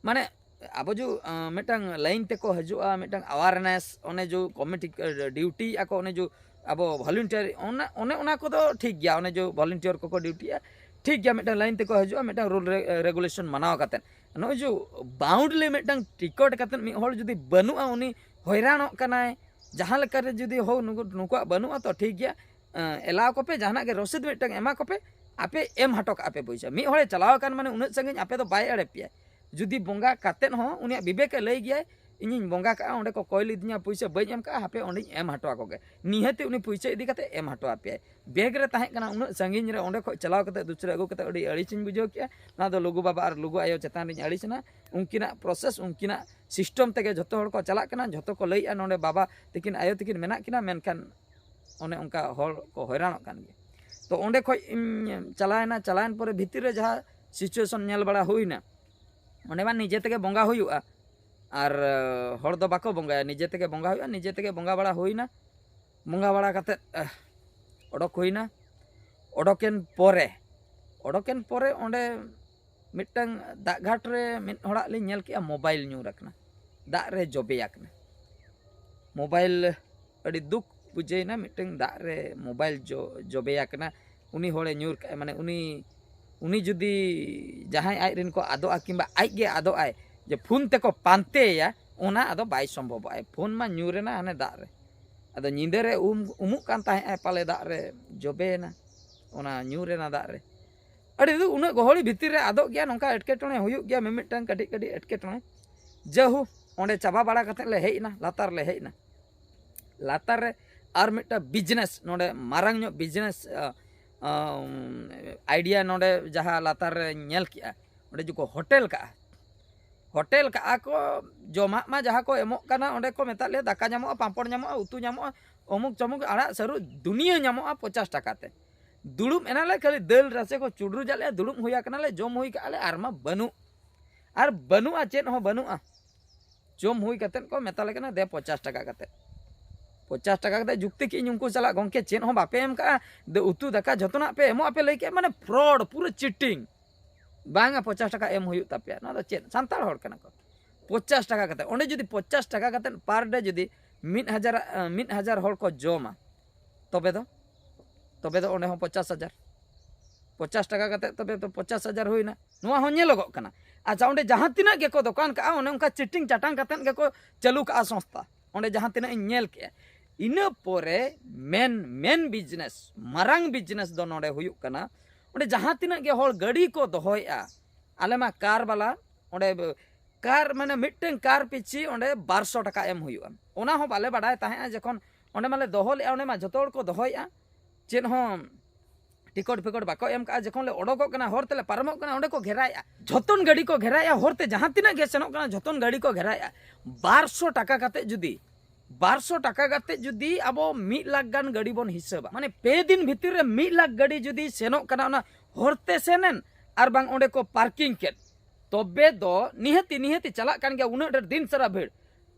ᱢᱟᱱᱮ ᱟᱵᱚ ᱡᱚ, ᱟᱸ, ᱢᱤᱫᱴᱟᱝ ᱞᱟᱭᱤᱱ ᱛᱮᱠᱚ ᱦᱤᱡᱩᱜᱼᱟ, ᱢᱤᱫᱴᱟᱝ ᱟᱣᱟᱨᱱᱮᱥ, ᱚᱱᱮ ᱡᱚ ᱠᱚᱢᱤᱴᱤ, ᱮ, ᱰᱤᱭᱩᱴᱤ ᱟᱠᱚ, ᱚᱱᱮ ᱡᱚ ᱟᱵᱚ ᱵᱷᱚᱞᱩᱱᱴᱤᱭᱟᱨ, ᱚᱱᱟ, ᱚᱱᱮ ᱚᱱᱟ ᱠᱚᱫᱚ ᱴᱷᱤᱠ ᱜᱮᱭᱟ᱾ ᱚᱱᱮ ᱡᱚ ᱵᱷᱚᱞᱩᱱᱴᱤᱭᱟᱨ ᱠᱚᱠᱚ ᱰᱤᱭᱩᱴᱤᱭᱟ, ᱴᱷᱤᱠ ᱜᱮᱭᱟ, ᱢᱤᱫᱴᱟᱝ ᱞᱟᱭᱤᱱ ᱛᱮᱠᱚ ᱦᱤᱡᱩᱜᱼᱟ, ᱢᱤᱫᱴᱟᱝ ᱨᱩᱞ ᱨᱮ-, ᱨᱮᱜᱩᱞᱮᱥᱚᱱ ᱢᱟᱱᱟᱣ ᱠᱟᱛᱮᱫ᱾ ᱱᱚᱜᱼᱚᱭ ᱡᱚ ᱵᱟᱣᱩᱱᱰᱞᱤ ᱢᱤᱫᱴᱟᱝ ᱴᱤᱠᱤᱴ ᱠᱟᱛᱮᱫ ᱢᱤᱫ ᱦᱚᱲ ᱡᱩᱫᱤ ᱵᱟᱹᱱᱩᱜᱼᱟ, ᱩᱱᱤ ᱦᱚᱭᱨᱟᱱᱚᱜ ᱠᱟᱱᱟᱭ, ᱡᱟᱦᱟᱸ ᱞᱮᱠᱟᱨᱮ ᱡᱩᱫᱤ ᱦᱳ ᱱᱩᱠᱩ, ᱱᱩᱠᱩᱣᱟᱜ ᱵᱟᱹᱱᱩᱜᱼᱟ, ᱛᱚ ᱴᱷᱤᱠ ᱜᱮᱭᱟ, ᱮᱸ, ᱮᱞᱟᱣ ᱠᱚᱯᱮ, ᱡᱟᱦᱟᱱᱟᱜ ᱜᱮ ᱨᱚᱥᱤᱫ ᱢᱤᱫᱴᱟᱝ ᱮᱢᱟ ᱠᱚᱯᱮ, ᱟᱯᱮ ᱮᱢ ᱦᱚᱴᱚ ᱠᱟᱜᱼᱟ ᱯᱮ ᱯᱚᱭᱥᱟ᱾ ᱢᱤᱫ ᱦᱚᱲᱮ ᱪᱟᱞᱟᱣ ᱟᱠᱟᱱ ᱢᱟᱱᱮ ᱩᱱᱟᱹᱜ ᱥᱟᱺᱜᱤᱧ, ᱟᱯᱮ ᱫᱚ ᱵᱟᱭ ᱮᱲᱮ ᱯᱮᱭᱟ᱾ ᱡᱩᱫᱤ ᱵᱚᱸᱜᱟ ᱠᱟᱛᱮᱫ ᱦᱚᱸ ᱩᱱᱤᱭᱟᱜ ᱵᱤᱵᱮᱠᱮ ᱞᱟᱹᱭ ᱜᱮᱭᱟᱭ, "ᱤᱧᱤᱧ ᱵᱚᱸᱜᱟ ᱠᱟᱜᱼᱟ, ᱚᱸᱰᱮ ᱠᱚ ᱠᱚᱭ ᱞᱤᱫᱤᱧᱟ, ᱯᱩᱭᱥᱟᱹ ᱵᱟᱹᱧ ᱮᱢ ᱠᱟᱜᱼᱟ, ᱦᱟᱯᱮ ᱚᱸᱰᱮᱧ ᱮᱢ ᱦᱚᱴᱚ ᱟᱠᱚ ᱜᱮ", ᱱᱤᱦᱟᱹᱛᱤ ᱩᱱᱤ ᱯᱩᱭᱥᱟᱹ ᱤᱫᱤ ᱠᱟᱛᱮ ᱮᱢ ᱦᱚᱴᱚ ᱟᱯᱮᱭᱟᱭ᱾ ᱵᱮᱜᱽ ᱨᱮ ᱛᱟᱦᱮᱸ ᱠᱟᱱᱟ, ᱩᱱᱟᱹᱜ ᱥᱟᱺᱜᱤᱧ ᱨᱮ ᱚᱸᱰᱮ ᱠᱷᱚᱡ ᱪᱟᱞᱟᱣ ᱠᱟᱛᱮ ᱫᱩᱥᱨᱟᱹ ᱟᱹᱜᱩ ᱠᱟᱛᱮ ᱟᱹᱰᱤ ᱟᱹᱲᱤᱥᱤᱧ ᱵᱩᱡᱷᱟᱹᱣ ᱠᱮᱜᱼᱟ᱾ ᱱᱚᱣᱟ ᱫᱚ ᱞᱩᱜᱩ ᱵᱟᱵᱟ ᱟᱨ ᱞᱩᱜᱩ ᱟᱭᱳ ᱪᱮᱛᱟᱱ ᱨᱤᱧ ᱟᱹᱲᱤᱥ ᱮᱱᱟ᱾ ᱩᱱᱠᱤᱱᱟᱜ ᱯᱨᱚᱥᱮᱥ, ᱩᱱᱠᱤᱱᱟᱜ ᱥᱤᱥᱴᱮᱢ ᱛᱮᱜᱮ ᱡᱷᱚᱛᱚ ᱦᱚᱲ ᱠᱚ ᱪᱟᱞᱟᱜ ᱠᱟᱱᱟ, ᱡᱷᱚᱛᱚ ᱠᱚ ᱞᱟᱹᱭᱮᱜᱼᱟ ᱱᱚᱰᱮ ᱵᱟᱵᱟ ᱛᱤᱠᱤᱱ, ᱟᱭᱳ ᱛᱤᱠᱤᱱ ᱢᱮᱱᱟᱜ ᱠᱤᱱᱟ, ᱢᱮᱱᱠᱷᱟᱱ ᱚᱱᱮ ᱚᱱᱠᱟ ᱦᱚᱲ ᱠᱚ ᱦᱚᱭᱨᱟᱱᱚᱜ ᱠᱟᱱ ᱜᱮᱭᱟ᱾ ᱛᱚ ᱚᱸᱰᱮ ᱠᱷᱚᱡ ᱤᱧ ᱪᱟᱞᱟᱣᱮᱱᱟ, ᱪᱟᱞᱟᱣᱮᱱ ᱯᱚᱨᱮ ᱵᱷᱤᱛᱤᱨ ᱨᱮ ᱡᱟᱦᱟᱸ ᱥᱤᱪᱩᱭᱮᱥᱚᱱ ᱧᱮᱞ ᱵᱟᱲᱟ ᱦᱩᱭᱱᱟ, ᱚᱸᱰᱮ ᱢᱟ ᱱᱤᱡᱮ ᱛᱮᱜᱮ ᱵᱚᱸᱜᱟ ᱦᱩᱭᱩᱜᱼᱟ, ᱟᱨ ᱦᱚᱲ ᱫᱚ ᱵᱟᱠᱚ ᱵᱚᱸᱜᱟᱭᱟ, ᱱᱤᱡᱮ ᱛᱮᱜᱮ ᱵᱚᱸᱜᱟ ᱦᱩᱭᱩᱜᱼᱟ, ᱱᱤᱡᱮ ᱛᱮᱜᱮ ᱵᱚᱸᱜᱟ ᱵᱟᱲᱟ ᱦᱩᱭᱱᱟ᱾ ᱵᱚᱸᱜᱟ ᱵᱟᱲᱟ ᱠᱟᱛᱮᱫ, ᱟᱦ, ᱚᱰᱚᱠ ᱦᱩᱭᱱᱟ᱾ ᱚᱰᱚᱠᱮᱱ ᱯᱚᱨᱮ, ᱚᱰᱚᱠᱮᱱ ᱯᱚᱨᱮ ᱚᱸᱰᱮ ᱢᱤᱫᱴᱟᱝ ᱫᱟᱜ ᱜᱷᱟᱴ ᱨᱮ ᱢᱤᱫ ᱦᱚᱲᱟᱜ ᱞᱤᱧ ᱧᱮᱞ ᱠᱮᱜᱼᱟ, ᱢᱳᱵᱟᱭᱤᱞ ᱧᱩᱨ ᱟᱠᱟᱱᱟ, ᱫᱟᱜ ᱨᱮ ᱡᱚᱵᱮ ᱟᱠᱟᱱᱟ ᱢᱳᱵᱟᱭᱤᱞ᱾ ᱟᱹᱰᱤ ᱫᱩᱠ ᱵᱩᱡᱷᱟᱹᱣᱮᱱᱟ, ᱢᱤᱫᱴᱟᱝ ᱫᱟᱜ ᱨᱮ ᱢᱳᱵᱟᱭᱤᱞ ᱡᱚ-, ᱡᱚᱵᱮ ᱟᱠᱟᱱᱟ, ᱩᱱᱤ ᱦᱚᱲᱮ ᱧᱩᱨ ᱠᱟᱜᱼᱟ, ᱢᱟᱱᱮ ᱩᱱᱤ, ᱩᱱᱤ ᱡᱩᱫᱤ ᱡᱟᱦᱟᱸᱭ ᱟᱡ ᱨᱮᱱ ᱠᱚ ᱟᱫᱚᱜᱼᱟ ᱠᱤᱝᱵᱟ ᱟᱡ ᱜᱮ ᱟᱫᱚᱜᱼᱟᱭ, ᱡᱮ ᱯᱷᱳᱱ ᱛᱮᱠᱚ ᱯᱟᱱᱛᱮᱭᱟ, ᱚᱱᱟ ᱟᱫᱚ ᱵᱟᱭ ᱥᱚᱢᱵᱷᱚᱵᱚᱜᱼᱟ᱾ ᱯᱷᱳᱱ ᱢᱟ ᱧᱩᱨ ᱮᱱᱟ ᱦᱟᱱᱮ ᱫᱟᱜ ᱨᱮ᱾ ᱟᱫᱚ ᱧᱤᱫᱟᱹ ᱨᱮ ᱩᱢ ᱩᱢᱩᱜ ᱠᱟᱱ ᱛᱟᱦᱮᱸᱜᱼᱟᱭ ᱯᱟᱞᱮ ᱫᱟᱜ ᱨᱮ, ᱡᱚᱵᱮᱭᱮᱱᱟ ᱚᱱᱟ ᱧᱩᱨ ᱮᱱᱟ ᱫᱟᱜ ᱨᱮ᱾ ᱟᱹᱰᱤ ᱫᱩᱠ, ᱩᱱᱟᱹᱜ ᱜᱚᱦᱚᱲᱤ ᱵᱷᱤᱛᱤᱨ ᱨᱮ ᱟᱫᱚᱜ ᱜᱮᱭᱟ, ᱱᱚᱝᱠᱟ ᱮᱴᱠᱮᱴᱚᱬᱮ ᱦᱩᱭᱩᱜ ᱜᱮᱭᱟ, ᱢᱤᱢᱤᱫᱴᱟᱝ ᱠᱟᱹᱴᱤᱡ ᱠᱟᱹᱴᱤᱡ ᱮᱴᱠᱮᱴᱚᱬᱮ᱾ ᱡᱟᱦᱳ, ᱚᱸᱰᱮ ᱪᱟᱵᱟ ᱵᱟᱲᱟ ᱠᱟᱛᱮᱫ ᱞᱮ ᱦᱮᱡ ᱮᱱᱟ, ᱞᱟᱛᱟᱨ ᱞᱮ ᱦᱮᱡ ᱮᱱᱟ᱾ ᱞᱟᱛᱟᱨ ᱨᱮ ᱟᱨ ᱢᱤᱫᱴᱟᱝ ᱵᱤᱡᱽᱱᱮᱥ, ᱱᱚᱰᱮ ᱢᱟᱨᱟᱝ ᱧᱚᱜ ᱵᱤᱡᱽᱱᱮᱥ ᱟᱭᱰᱤᱭᱟ ᱱᱚᱰᱮ ᱡᱟᱦᱟᱸ ᱞᱟᱛᱟᱨ ᱨᱮ ᱧᱮᱞ ᱠᱮᱜᱼᱟ, ᱚᱸᱰᱮ ᱡᱮᱠᱚ ᱦᱳᱴᱮᱞ ᱠᱟᱜᱼᱟ, ᱦᱳᱴᱮᱞ ᱠᱟᱜᱼᱟ ᱠᱚ, ᱡᱚᱢᱟᱜ ᱢᱟ ᱡᱟᱦᱟᱸ ᱠᱚ ᱮᱢᱚᱜ ᱠᱟᱱᱟ, ᱚᱸᱰᱮ ᱠᱚ ᱢᱮᱛᱟᱜ ᱞᱮᱭᱟ ᱫᱟᱠᱟ ᱧᱟᱢᱚᱜᱼᱟ, ᱯᱟᱸᱯᱚᱲ ᱧᱟᱢᱚᱜᱼᱟ, ᱩᱛᱩ ᱧᱟᱢᱚᱜᱼᱟ, ᱚᱢᱩᱠ ᱪᱚᱢᱩᱠ ᱟᱲᱟᱜ ᱥᱟᱹᱨᱩ ᱫᱩᱱᱤᱭᱟᱹ ᱧᱟᱢᱚᱜᱼᱟ ᱯᱚᱧᱪᱟᱥ ᱴᱟᱠᱟ ᱛᱮ᱾ ᱫᱩᱲᱩᱵ ᱮᱱᱟᱞᱮ, ᱠᱷᱟᱹᱞᱤ ᱫᱟᱹᱞ ᱨᱟᱥᱮ ᱠᱚ ᱪᱩᱰᱨᱩᱡᱟᱜ ᱞᱮᱭᱟ, ᱫᱩᱲᱩᱵ ᱦᱩᱭ ᱟᱠᱟᱱᱟᱞᱮ, ᱡᱚᱢ ᱦᱩᱭ ᱠᱟᱜᱼᱟ ᱞᱮ, ᱟᱨ ᱢᱟ ᱵᱟᱹᱱᱩᱜ, ᱟᱨ ᱵᱟᱹᱱᱩᱜᱼᱟ, ᱪᱮᱫ ᱦᱚᱸ ᱵᱟᱹᱱᱩᱜᱼᱟ᱾ ᱡᱚᱢ ᱦᱩᱭ ᱠᱟᱛᱮᱫ ᱠᱚ ᱢᱮᱛᱟᱞᱮ ᱠᱟᱱᱟ, "ᱫᱮ ᱯᱚᱧᱪᱟᱥ ᱴᱟᱠᱟ ᱠᱟᱛᱮᱫ, ᱯᱚᱧᱪᱟᱥ ᱴᱟᱠᱟ ᱠᱟᱛᱮᱫ ᱡᱩᱠᱛᱤ ᱠᱮᱜ ᱟᱹᱧ ᱩᱱᱠᱩ ᱥᱟᱞᱟᱜ, 'ᱜᱚᱢᱠᱮ, ᱪᱮᱫ ᱦᱚᱸ ᱵᱟᱯᱮ ᱮᱢ ᱠᱟᱜᱼᱟ, ᱫᱮ ᱩᱛᱩ ᱫᱟᱠᱟ ᱡᱷᱚᱛᱚᱱᱟᱜ ᱯᱮ ᱮᱢᱚᱜ ᱟᱯᱮ ᱞᱟᱹᱭ ᱠᱮᱜᱼᱟ, ᱢᱟᱱᱮ ᱯᱷᱨᱚᱰ, ᱯᱩᱨᱟᱹ ᱪᱤᱴᱤᱝ᱾ ᱵᱟᱝᱟ, ᱯᱚᱧᱪᱟᱥ ᱴᱟᱠᱟ ᱮᱢ ᱦᱩᱭᱩᱜ ᱛᱟᱯᱮᱭᱟ, ᱱᱚᱣᱟ ᱫᱚ ᱪᱮᱫ ᱥᱟᱱᱛᱟᱲ ᱦᱚᱲ ᱠᱟᱱᱟ ᱠᱚ?'" ᱯᱚᱧᱪᱟᱥ ᱴᱟᱠᱟ ᱠᱟᱛᱮᱫ, ᱚᱸᱰᱮ ᱡᱩᱫᱤ ᱯᱚᱧᱪᱟᱥ ᱴᱟᱠᱟ ᱠᱟᱛᱮᱫ ᱯᱟᱨ ᱰᱮ ᱡᱩᱫᱤ ᱢᱤᱫ ᱦᱟᱡᱟᱨ, ᱢᱤᱫ ᱦᱟᱡᱟᱨ ᱦᱚᱲ ᱠᱚ ᱡᱚᱢᱟ, ᱛᱚᱵᱮ ᱫᱚ, ᱛᱚᱵᱮ ᱫᱚ ᱚᱸᱰᱮ ᱦᱚᱸ ᱯᱚᱧᱪᱟᱥ ᱦᱟᱡᱟᱨ, ᱯᱚᱧᱪᱟᱥ ᱴᱟᱠᱟ ᱠᱟᱛᱮᱫ ᱛᱚᱵᱮ ᱫᱚ ᱯᱚᱧᱪᱟᱥ ᱦᱟᱡᱟᱨ ᱦᱩᱭᱱᱟ᱾ ᱱᱚᱣᱟ ᱦᱚᱸ ᱧᱮᱞᱚᱜᱚᱜ ᱠᱟᱱᱟ᱾ ᱟᱪᱪᱷᱟ, ᱚᱸᱰᱮ ᱡᱟᱦᱟᱸ ᱛᱤᱱᱟᱹᱜ ᱜᱮᱠᱚ ᱫᱚᱠᱟᱱ ᱠᱟᱜᱼᱟ, ᱚᱱᱮ ᱚᱱᱠᱟ ᱪᱤᱴᱤᱝ ᱪᱟᱴᱟᱝ ᱠᱟᱛᱮᱫ ᱜᱮᱠᱚ ᱪᱟᱹᱞᱩ ᱠᱟᱜᱼᱟ ᱥᱚᱝᱥᱛᱷᱟ᱾ ᱚᱸᱰᱮ ᱡᱟᱦᱟᱸ ᱛᱤᱱᱟᱹᱜ ᱤᱧ ᱧᱮᱞ ᱠᱮᱜᱼᱟ, ᱤᱱᱟᱹ ᱯᱚᱨᱮ ᱢᱮᱱ, ᱢᱮᱱ ᱵᱤᱡᱽᱱᱮᱥ, ᱢᱟᱨᱟᱝ ᱵᱤᱡᱽᱱᱮᱥ ᱫᱚ ᱱᱚᱰᱮ ᱦᱩᱭᱩᱜ ᱠᱟᱱᱟ, ᱚᱸᱰᱮ ᱡᱟᱦᱟᱸ ᱛᱤᱱᱟᱹᱜ ᱜᱮ ᱦᱚᱲ ᱜᱟᱹᱰᱤ ᱠᱚ ᱫᱚᱦᱚᱭᱮᱜᱼᱟ, ᱟᱞᱮ ᱢᱟ ᱠᱟᱨ ᱵᱟᱞᱟ, ᱚᱸᱰᱮ ᱠᱟᱨ, ᱢᱟᱱᱮ ᱢᱤᱫᱴᱟᱝ ᱠᱟᱨ ᱯᱤᱪᱷᱤ ᱚᱸᱰᱮ ᱵᱟᱨᱥᱚ ᱴᱟᱠᱟ ᱮᱢ ᱦᱩᱭᱩᱜᱼᱟ᱾ ᱚᱱᱟ ᱦᱚᱸ ᱵᱟᱞᱮ ᱵᱟᱰᱟᱭ ᱛᱟᱦᱮᱸᱜᱼᱟ, ᱡᱚᱠᱷᱚᱱ ᱚᱸᱰᱮ ᱢᱟᱞᱮ ᱫᱚᱦᱚ ᱞᱮᱜᱼᱟ, ᱚᱸᱰᱮ ᱢᱟ ᱡᱚᱛᱚ ᱦᱚᱲ ᱠᱚ ᱫᱚᱦᱚᱭᱮᱜᱼᱟ, ᱪᱮᱫ ᱦᱚᱸ ᱴᱤᱠᱚᱴ ᱯᱷᱤᱠᱚᱴ ᱵᱟᱠᱚ ᱮᱢ ᱠᱟᱜᱼᱟ᱾ ᱡᱚᱠᱷᱚᱱ ᱞᱮ ᱚᱰᱚᱠᱚᱜ ᱠᱟᱱᱟ, ᱦᱚᱨ ᱛᱮᱞᱮ ᱯᱟᱨᱚᱢᱚᱜ ᱠᱟᱱᱟ, ᱚᱸᱰᱮ ᱠᱚ ᱜᱷᱮᱨᱟᱭᱮᱜᱼᱟ, ᱡᱷᱚᱛᱚᱱ ᱜᱟᱹᱰᱤ ᱠᱚ ᱜᱷᱮᱨᱟᱭᱮᱜᱼᱟ, ᱦᱚᱨ ᱛᱮ ᱡᱟᱦᱟᱸ ᱛᱤᱱᱟᱹᱜ ᱜᱮ ᱥᱮᱱᱚᱜ ᱠᱟᱱᱟ, ᱡᱷᱚᱛᱚᱱ ᱜᱟᱹᱰᱤ ᱠᱚ ᱜᱷᱮᱨᱟᱭᱮᱜᱼᱟ᱾ ᱵᱟᱨᱥᱚ ᱴᱟᱠᱟ ᱠᱟᱛᱮ ᱡᱩᱫᱤ, ᱵᱟᱨᱥᱚ ᱴᱟᱠᱟ ᱠᱟᱛᱮ ᱡᱩᱫᱤ ᱟᱵᱚ ᱢᱤᱫ ᱞᱟᱠᱷ ᱜᱟᱱ ᱜᱟᱹᱰᱤ ᱵᱚᱱ ᱦᱤᱥᱟᱹᱵᱟ, ᱢᱟᱱᱮ ᱯᱮ ᱫᱤᱱ ᱵᱷᱤᱛᱤᱨ ᱨᱮ ᱢᱤᱫ ᱞᱟᱠᱷ ᱜᱟᱹᱰᱤ ᱡᱩᱫᱤ ᱥᱮᱱᱚᱜ ᱠᱟᱱᱟ, ᱚᱱᱟ ᱦᱚᱨ ᱛᱮ ᱥᱮᱱ ᱮᱱ ᱟᱨ ᱵᱟᱝ ᱚᱸᱰᱮ ᱠᱚ ᱯᱟᱨᱠᱤᱝ ᱠᱮᱫ, ᱛᱚᱵᱮ ᱫᱚ ᱱᱤᱦᱟᱹᱛᱤ, ᱱᱤᱦᱟᱹᱛᱤ ᱪᱟᱞᱟᱜ ᱠᱟᱱ ᱜᱮᱭᱟ ᱩᱱᱟᱹᱜ ᱰᱷᱮᱨ ᱫᱤᱱ ᱥᱟᱨᱟ ᱵᱷᱤᱲ,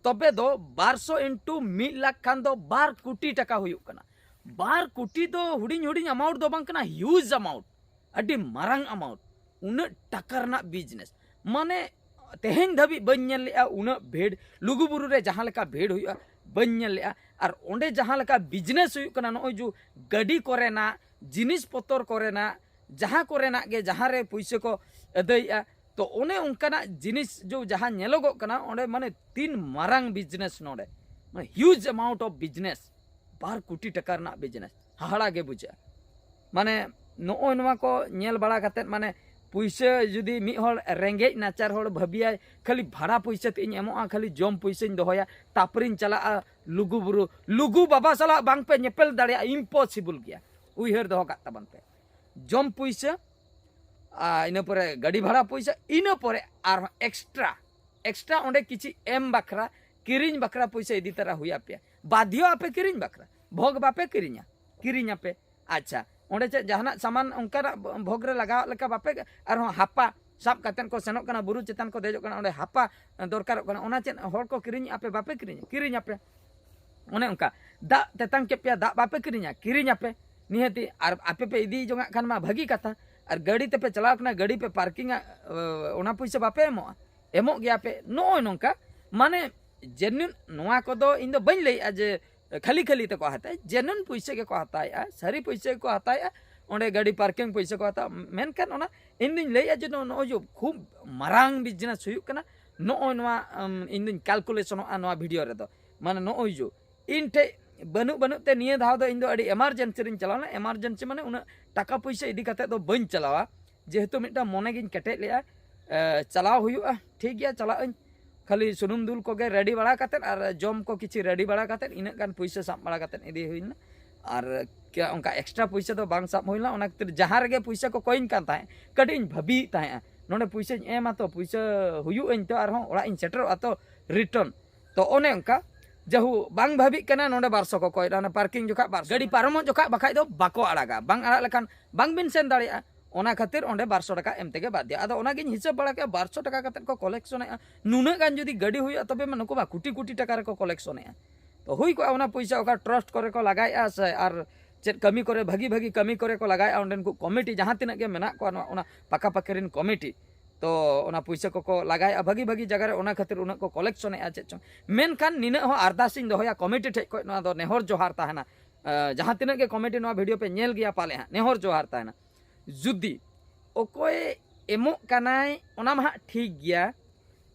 ᱛᱚᱵᱮ ᱫᱚ ᱵᱟᱨᱥᱚ into ᱢᱤᱫ ᱞᱟᱠᱷ ᱠᱷᱟᱱ ᱫᱚ ᱵᱟᱨ ᱠᱳᱴᱤ ᱴᱟᱠᱟ ᱦᱩᱭᱩᱜ ᱠᱟᱱᱟ᱾ ᱵᱟᱨ ᱠᱳᱴᱤ ᱫᱚ ᱦᱩᱰᱤᱧ ᱦᱩᱰᱤᱧ ᱟᱢᱟᱣᱩᱱᱴ ᱫᱚ ᱵᱟᱝ ᱠᱟᱱᱟ, ᱦᱤᱭᱩᱡᱽ ᱟᱢᱟᱣᱩᱱᱴ, ᱟᱹᱰᱤ ᱢᱟᱨᱟᱝ ᱟᱢᱟᱣᱩᱱᱴ᱾ ᱩᱱᱟᱹᱜ ᱴᱟᱠᱟ ᱨᱮᱱᱟᱜ ᱵᱤᱡᱽᱱᱮᱥ, ᱢᱟᱱᱮ ᱛᱮᱦᱮᱧ ᱫᱷᱟᱹᱵᱤᱡ ᱵᱟᱹᱧ ᱧᱮᱞ ᱞᱮᱜᱼᱟ ᱩᱱᱟᱹᱜ ᱵᱷᱤᱲ, ᱞᱩᱜᱩᱵᱩᱨᱩ ᱨᱮ ᱡᱟᱦᱟᱸ ᱞᱮᱠᱟ ᱵᱷᱤᱲ ᱦᱩᱭᱩᱜᱼᱟ ᱵᱟᱹᱧ ᱧᱮᱞ ᱞᱮᱜᱼᱟ᱾ ᱟᱨ ᱚᱸᱰᱮ ᱡᱟᱦᱟᱸ ᱞᱮᱠᱟ ᱵᱤᱡᱽᱱᱮᱥ ᱦᱩᱭᱩᱜ ᱠᱟᱱᱟ, ᱱᱚᱜᱼᱚᱭ ᱡᱮ ᱜᱟᱹᱰᱤ ᱠᱚᱨᱮᱱᱟᱜ, ᱡᱤᱱᱤᱥ ᱯᱚᱛᱚᱨ ᱠᱚᱨᱮᱱᱟᱜ, ᱡᱟᱦᱟᱸ ᱠᱚᱨᱮᱱᱟᱜ ᱜᱮ, ᱡᱟᱦᱟᱸ ᱨᱮ ᱯᱩᱭᱥᱟᱹ ᱠᱚ ᱟᱹᱫᱟᱹᱭᱮᱜᱼᱟ, ᱛᱚ ᱚᱱᱮ ᱚᱱᱠᱟᱱᱟᱜ ᱡᱤᱱᱤᱥ ᱡᱚ ᱡᱟᱦᱟᱸ ᱧᱮᱞᱚᱜᱚᱜ ᱠᱟᱱᱟ ᱚᱸᱰᱮ, ᱢᱟᱱᱮ ᱛᱤᱱ ᱢᱟᱨᱟᱝ ᱵᱤᱡᱽᱱᱮᱥ ᱱᱚᱰᱮ᱾ ᱢᱟᱱᱮ huge amount of business, ᱵᱟᱨ ᱠᱳᱴᱤ ᱴᱟᱠᱟ ᱨᱮᱱᱟᱜ business, ᱦᱟᱦᱟᱲᱟ ᱜᱮ ᱵᱩᱡᱷᱟᱹᱜᱼᱟ᱾ ᱢᱟᱱᱮ ᱱᱚᱜᱼᱚᱭ ᱱᱚᱣᱟ ᱠᱚ ᱧᱮᱞ ᱵᱟᱲᱟ ᱠᱟᱛᱮᱫ, ᱢᱟᱱᱮ ᱯᱩᱭᱥᱟᱹ ᱡᱩᱫᱤ ᱢᱤᱫ ᱦᱚᱲ ᱨᱮᱸᱜᱮᱡ ᱱᱟᱪᱟᱨ ᱦᱚᱲ ᱵᱷᱟᱹᱵᱤᱭᱟᱭ, ᱠᱷᱟᱹᱞᱤ ᱵᱷᱟᱲᱟ ᱯᱩᱭᱥᱟᱹ ᱛᱮ ᱤᱧ ᱮᱢᱚᱜᱼᱟ, ᱠᱷᱟᱹᱞᱤ ᱡᱚᱢ ᱯᱩᱭᱥᱟᱹᱧ ᱫᱚᱦᱚᱭᱟ, ᱛᱟᱯᱚᱨᱮᱧ ᱪᱟᱞᱟᱜᱼᱟ ᱞᱩᱜᱩ ᱵᱩᱨᱩ, ᱞᱩᱜᱩ ᱵᱟᱵᱟ ᱥᱟᱞᱟᱜ ᱵᱟᱝ ᱯᱮ ᱧᱮᱯᱮᱞ ᱫᱟᱲᱮᱭᱟᱜᱼᱟ, impossible ᱜᱮᱭᱟ, ᱩᱭᱦᱟᱹᱨ ᱫᱚᱦᱚ ᱠᱟᱜ ᱛᱟᱵᱚᱱ ᱯᱮ᱾ ᱡᱚᱢ ᱯᱩᱭᱥᱟᱹ, ᱟᱨ ᱤᱱᱟᱹ ᱯᱚᱨᱮ ᱜᱟᱹᱰᱤ ᱵᱷᱟᱲᱟ ᱯᱩᱭᱥᱟᱹ, ᱤᱱᱟᱹ ᱯᱚᱨᱮ ᱟᱨᱦᱚᱸ extra, extra ᱚᱸᱰᱮ ᱠᱤᱪᱷᱤ ᱮᱢ ᱵᱟᱠᱷᱨᱟ, ᱠᱤᱨᱤᱧ ᱵᱟᱠᱷᱨᱟ ᱯᱩᱭᱥᱟᱹ ᱤᱫᱤ ᱛᱟᱨᱟ ᱦᱩᱭ ᱟᱯᱮᱭᱟ᱾ ᱵᱟᱫᱷᱭᱚ ᱟᱯᱮ ᱠᱤᱨᱤᱧ ᱵᱟᱠᱷᱨᱟ, ᱵᱷᱳᱜᱽ ᱵᱟᱯᱮ ᱠᱤᱨᱤᱧᱟ, ᱠᱤᱨᱤᱧ ᱟᱯᱮ᱾ ᱟᱪᱪᱷᱟ, ᱚᱸᱰᱮ ᱪᱮᱫ ᱡᱟᱦᱟᱱᱟᱜ ᱥᱟᱢᱟᱱ ᱚᱱᱠᱟᱱᱟᱜ ᱵᱷᱳᱜᱽ ᱨᱮ ᱞᱟᱜᱟᱣᱟᱜ ᱞᱮᱠᱟ ᱵᱟᱯᱮ, ᱟᱨᱦᱚᱸ ᱦᱟᱯᱟ ᱥᱟᱵ ᱠᱟᱛᱮᱫ ᱠᱚ ᱥᱮᱱᱚᱜ ᱠᱟᱱᱟ, ᱵᱩᱨᱩ ᱪᱮᱛᱟᱱ ᱠᱚ ᱫᱮᱡᱚᱜ ᱠᱟᱱᱟ, ᱚᱸᱰᱮ ᱦᱟᱯᱟ ᱫᱚᱨᱠᱟᱨᱚᱜ ᱠᱟᱱᱟ, ᱚᱱᱟ ᱪᱮᱫ ᱦᱚᱲ ᱠᱚ ᱠᱤᱨᱤᱧ ᱟᱯᱮ ᱵᱟᱯᱮ ᱠᱤᱨᱤᱧᱟ? ᱠᱤᱨᱤᱧ ᱟᱯᱮ᱾ ᱚᱱᱮ ᱚᱱᱠᱟ, ᱫᱟᱜ ᱛᱮᱛᱟᱝ ᱠᱮᱫ ᱯᱮᱭᱟ, ᱫᱟᱜ ᱵᱟᱯᱮ ᱠᱤᱨᱤᱧᱟ? ᱠᱤᱨᱤᱧ ᱟᱯᱮ᱾ ᱱᱤᱦᱟᱹᱛᱤ, ᱟᱨ ᱟᱯᱮ ᱯᱮ ᱤᱫᱤ ᱡᱚᱝᱟᱜ ᱠᱷᱟᱱ ᱢᱟ ᱵᱷᱟᱹᱜᱤ ᱠᱟᱛᱷᱟ, ᱟᱨ ᱜᱟᱹᱰᱤ ᱛᱮᱯᱮ ᱪᱟᱞᱟᱣ ᱠᱟᱱᱟ, ᱜᱟᱹᱰᱤ ᱯᱮ ᱯᱟᱨᱠᱤᱝᱟ, ᱚᱱᱟ ᱯᱩᱭᱥᱟᱹ ᱵᱟᱯᱮ ᱮᱢᱚᱜᱼᱟ? ᱮᱢᱚᱜ ᱜᱮᱭᱟ ᱯᱮ᱾ ᱱᱚᱜᱼᱚᱭ ᱱᱚᱝᱠᱟ, ᱢᱟᱱᱮ genuine, ᱱᱚᱣᱟ ᱠᱚᱫᱚ ᱤᱧ ᱫᱚ ᱵᱟᱹᱧ ᱞᱟᱹᱭᱮᱜᱼᱟ ᱡᱮ ᱠᱷᱟᱹᱞᱤ ᱠᱷᱟᱹᱞᱤ ᱛᱮᱠᱚ ᱦᱟᱛᱟᱣᱟ, genuine ᱯᱩᱭᱥᱟᱹ ᱜᱮᱠᱚ ᱦᱟᱛᱟᱣᱮᱜᱼᱟ, ᱥᱟᱹᱨᱤ ᱯᱩᱭᱥᱟᱹ ᱜᱮᱠᱚ ᱦᱟᱛᱟᱣᱮᱜᱼᱟ᱾ ᱚᱸᱰᱮ ᱜᱟᱹᱰᱤ ᱯᱟᱨᱠᱤᱝ ᱯᱩᱭᱥᱟᱹ ᱠᱚ ᱦᱟᱛᱟᱣᱟ, ᱢᱮᱱᱠᱷᱟᱱ ᱚᱱᱟ ᱤᱧ ᱫᱩᱧ ᱞᱟᱹᱭᱮᱜᱼᱟ ᱡᱮ ᱱᱚᱜᱼᱚᱭ ᱡᱮ ᱠᱷᱩᱵ ᱢᱟᱨᱟᱝ business ᱦᱩᱭᱩᱜ ᱠᱟᱱᱟ, ᱱᱚᱜᱼᱚᱭ ᱱᱚᱣᱟ ᱤᱧ ᱫᱩᱧ ᱠᱟᱞᱠᱩᱞᱮᱥᱚᱱᱚᱜᱼᱟ ᱱᱚᱣᱟ ᱵᱷᱤᱰᱤᱭᱳ ᱨᱮᱫᱚ᱾ ᱢᱟᱱᱮ ᱱᱚᱜᱼᱚᱭ ᱡᱮ ᱤᱧ ᱴᱷᱮᱡ ᱵᱟᱹᱱᱩᱜ ᱵᱟᱹᱱᱩᱜ ᱛᱮ ᱱᱤᱭᱟᱹ ᱫᱷᱟᱣ ᱫᱚ ᱤᱧ ᱫᱚ ᱟᱹᱰᱤ emergency ᱨᱤᱧ ᱪᱟᱞᱟᱣ ᱞᱮᱱᱟ᱾ Emergency ᱢᱟᱱᱮ ᱩᱱᱟᱹᱜ ᱴᱟᱠᱟ ᱯᱩᱭᱥᱟᱹ ᱤᱫᱤ ᱠᱟᱛᱮ ᱫᱚ ᱵᱟᱹᱧ ᱪᱟᱞᱟᱣᱟ, ᱡᱮᱦᱮᱛᱩ ᱢᱤᱫᱴᱟᱝ ᱢᱚᱱᱮ ᱜᱤᱧ ᱠᱮᱴᱮᱡ ᱞᱮᱜᱼᱟ, ᱪᱟᱞᱟᱣ ᱦᱩᱭᱩᱜᱼᱟ, ᱴᱷᱤᱠ ᱜᱮᱭᱟ, ᱪᱟᱞᱟᱜ ᱟᱹᱧ, ᱠᱷᱟᱹᱞᱤ ᱥᱩᱱᱩᱢ ᱫᱩᱞ ᱠᱚᱜᱮ ᱨᱮᱰᱤ ᱵᱟᱲᱟ ᱠᱟᱛᱮᱫ ᱟᱨ ᱡᱚᱢ ᱠᱚ ᱠᱤᱪᱷᱤ ᱨᱮᱰᱤ ᱵᱟᱲᱟ ᱠᱟᱛᱮᱫ ᱤᱱᱟᱹᱜ ᱜᱟᱱ ᱯᱩᱭᱥᱟᱹ ᱥᱟᱵ ᱵᱟᱲᱟ ᱠᱟᱛᱮᱫ ᱤᱫᱤ ᱦᱩᱭ ᱞᱮᱱᱟ᱾ ᱟᱨ ᱚᱱᱠᱟ extra ᱯᱩᱭᱥᱟᱹ ᱫᱚ ᱵᱟᱝ ᱥᱟᱵ ᱦᱩᱭ ᱞᱮᱱᱟ᱾ ᱚᱱᱟ ᱠᱷᱟᱹᱛᱤᱨ ᱡᱟᱦᱟᱸ ᱨᱮᱜᱮ ᱯᱩᱭᱥᱟᱹ ᱠᱚ ᱠᱚᱭᱤᱧ ᱠᱟᱱ ᱛᱟᱦᱮᱸᱫ, ᱠᱟᱹᱴᱤᱡ ᱤᱧ ᱵᱷᱟᱹᱵᱤᱭᱮᱫ ᱛᱟᱦᱮᱸᱫᱼᱟ, ᱱᱚᱰᱮ ᱯᱩᱭᱥᱟᱹᱧ ᱮᱢᱟ ᱛᱚ, ᱯᱩᱭᱥᱟᱹ ᱦᱩᱭᱩᱜ ᱟᱹᱧ ᱛᱚ, ᱟᱨᱦᱚᱸ ᱚᱲᱟᱜ ᱤᱧ ᱥᱮᱴᱮᱨᱚᱜᱼᱟ ᱛᱚ, return᱾ ᱛᱚ ᱚᱱᱮ ᱚᱱᱠᱟ, ᱡᱟᱦᱩ ᱵᱟᱝ ᱵᱷᱟᱹᱵᱤᱜ ᱠᱟᱱᱟ, ᱱᱚᱰᱮ ᱵᱟᱨᱥᱚ ᱠᱚ ᱠᱚᱭ ᱮᱫᱟ, ᱚᱱᱟ ᱯᱟᱨᱠᱤᱝ ᱡᱚᱠᱷᱟ ᱵᱟᱨᱥᱚ᱾ ᱜᱟᱹᱰᱤ ᱯᱟᱨᱚᱢᱚᱜ ᱡᱚᱠᱷᱟ ᱵᱟᱠᱷᱟᱡ ᱫᱚ ᱵᱟᱠᱚ ᱟᱲᱟᱜᱟ, ᱵᱟᱝ ᱟᱲᱟᱜ ᱞᱮᱠᱷᱟᱱ ᱵᱟᱝᱵᱤᱱ ᱥᱮᱱ ᱫᱟᱲᱮᱭᱟᱜᱼᱟ᱾ ᱚᱱᱟ ᱠᱷᱟᱹᱛᱤᱨ ᱚᱸᱰᱮ ᱵᱟᱨᱥᱚ ᱴᱟᱠᱟ ᱮᱢ ᱛᱮᱜᱮ ᱵᱟᱫᱷᱭᱚ᱾ ᱟᱫᱚ ᱚᱱᱟᱜᱤᱧ ᱦᱤᱥᱟᱹᱵ ᱵᱟᱲᱟ ᱠᱮᱫᱼᱟ, ᱵᱟᱨᱥᱚ ᱴᱟᱠᱟ ᱠᱟᱛᱮᱫ ᱠᱚ ᱠᱚᱞᱮᱠᱥᱚᱱᱮᱫᱼᱟ᱾ ᱱᱩᱱᱟᱹᱜ ᱜᱟᱱ ᱡᱩᱫᱤ ᱜᱟᱹᱰᱤ ᱦᱩᱭᱩᱜᱼᱟ, ᱛᱚᱵᱮ ᱢᱟ ᱱᱩᱠᱩ ᱢᱟ ᱠᱳᱴᱤ ᱠᱳᱴᱤ ᱴᱟᱠᱟ ᱨᱮᱠᱚ ᱠᱚᱞᱮᱠᱥᱚᱱᱮᱫᱼᱟ᱾ ᱛᱚ ᱦᱩᱭ ᱠᱚᱜᱼᱟ, ᱚᱱᱟ ᱯᱩᱭᱥᱟᱹ ᱚᱠᱟ ᱴᱨᱟᱥᱴ ᱠᱚᱨᱮ ᱠᱚ ᱞᱟᱜᱟᱣᱮᱫᱼᱟ ᱥᱮ ᱟᱨ ᱪᱮᱫ ᱠᱟᱹᱢᱤ ᱠᱚᱨᱮ, ᱵᱷᱟᱹᱜᱤ ᱵᱷᱟᱹᱜᱤ ᱠᱟᱹᱢᱤ ᱠᱚᱨᱮ ᱠᱚ ᱞᱟᱜᱟᱣᱮᱫᱼᱟ, ᱚᱸᱰᱮᱱ ᱠᱚ ᱠᱚᱢᱤᱴᱤ ᱡᱟᱦᱟᱸ ᱛᱤᱱᱟᱹᱜ ᱜᱮ ᱢᱮᱱᱟᱜ ᱠᱚᱣᱟ, ᱱᱚᱣᱟ, ᱚᱱᱟ ᱯᱟᱠᱟ ᱯᱟᱠᱤ ᱨᱮᱱ ᱠᱚᱢᱤᱴᱤ, ᱛᱚ ᱚᱱᱟ ᱯᱩᱭᱥᱟᱹ ᱠᱚᱠᱚ ᱞᱟᱜᱟᱣᱮᱫᱼᱟ ᱵᱷᱟᱹᱜᱤ ᱵᱷᱟᱹᱜᱤ ᱡᱟᱭᱜᱟ ᱨᱮ, ᱚᱱᱟ ᱠᱷᱟᱹᱛᱤᱨ ᱩᱱᱟᱹᱜ ᱠᱚ ᱠᱚᱞᱮᱠᱥᱚᱱᱮᱫᱼᱟ ᱪᱮᱫ ᱪᱚᱝ᱾ ᱢᱮᱱᱠᱷᱟᱱ ᱱᱤᱱᱟᱹᱜ ᱦᱚᱸ ᱟᱨᱫᱟᱥ ᱤᱧ ᱫᱚᱦᱚᱭᱟ ᱠᱚᱢᱤᱴᱤ ᱴᱷᱮᱡ ᱠᱷᱚᱱ, ᱱᱚᱣᱟ ᱫᱚ ᱱᱮᱦᱚᱨ ᱡᱚᱦᱟᱨ ᱛᱟᱦᱮᱱᱟ᱾ ᱮ, ᱡᱟᱦᱟᱸ ᱛᱤᱱᱟᱹᱜ ᱜᱮ ᱠᱚᱢᱤᱴᱤ ᱱᱚᱣᱟ ᱵᱷᱤᱰᱤᱭᱳ ᱯᱮ ᱧᱮᱞ ᱜᱮᱭᱟ ᱯᱟᱞᱮ ᱦᱟᱸᱜ, ᱱᱮᱦᱚᱨ ᱡᱚᱦᱟᱨ ᱛᱟᱦᱮᱱᱟ, ᱡᱩᱫᱤ ᱚᱠᱚᱭ ᱮᱢᱚᱜ ᱠᱟᱱᱟᱭ, ᱚᱱᱟ ᱢᱟ ᱦᱟᱸᱜ ᱴᱷᱤᱠ ᱜᱮᱭᱟ,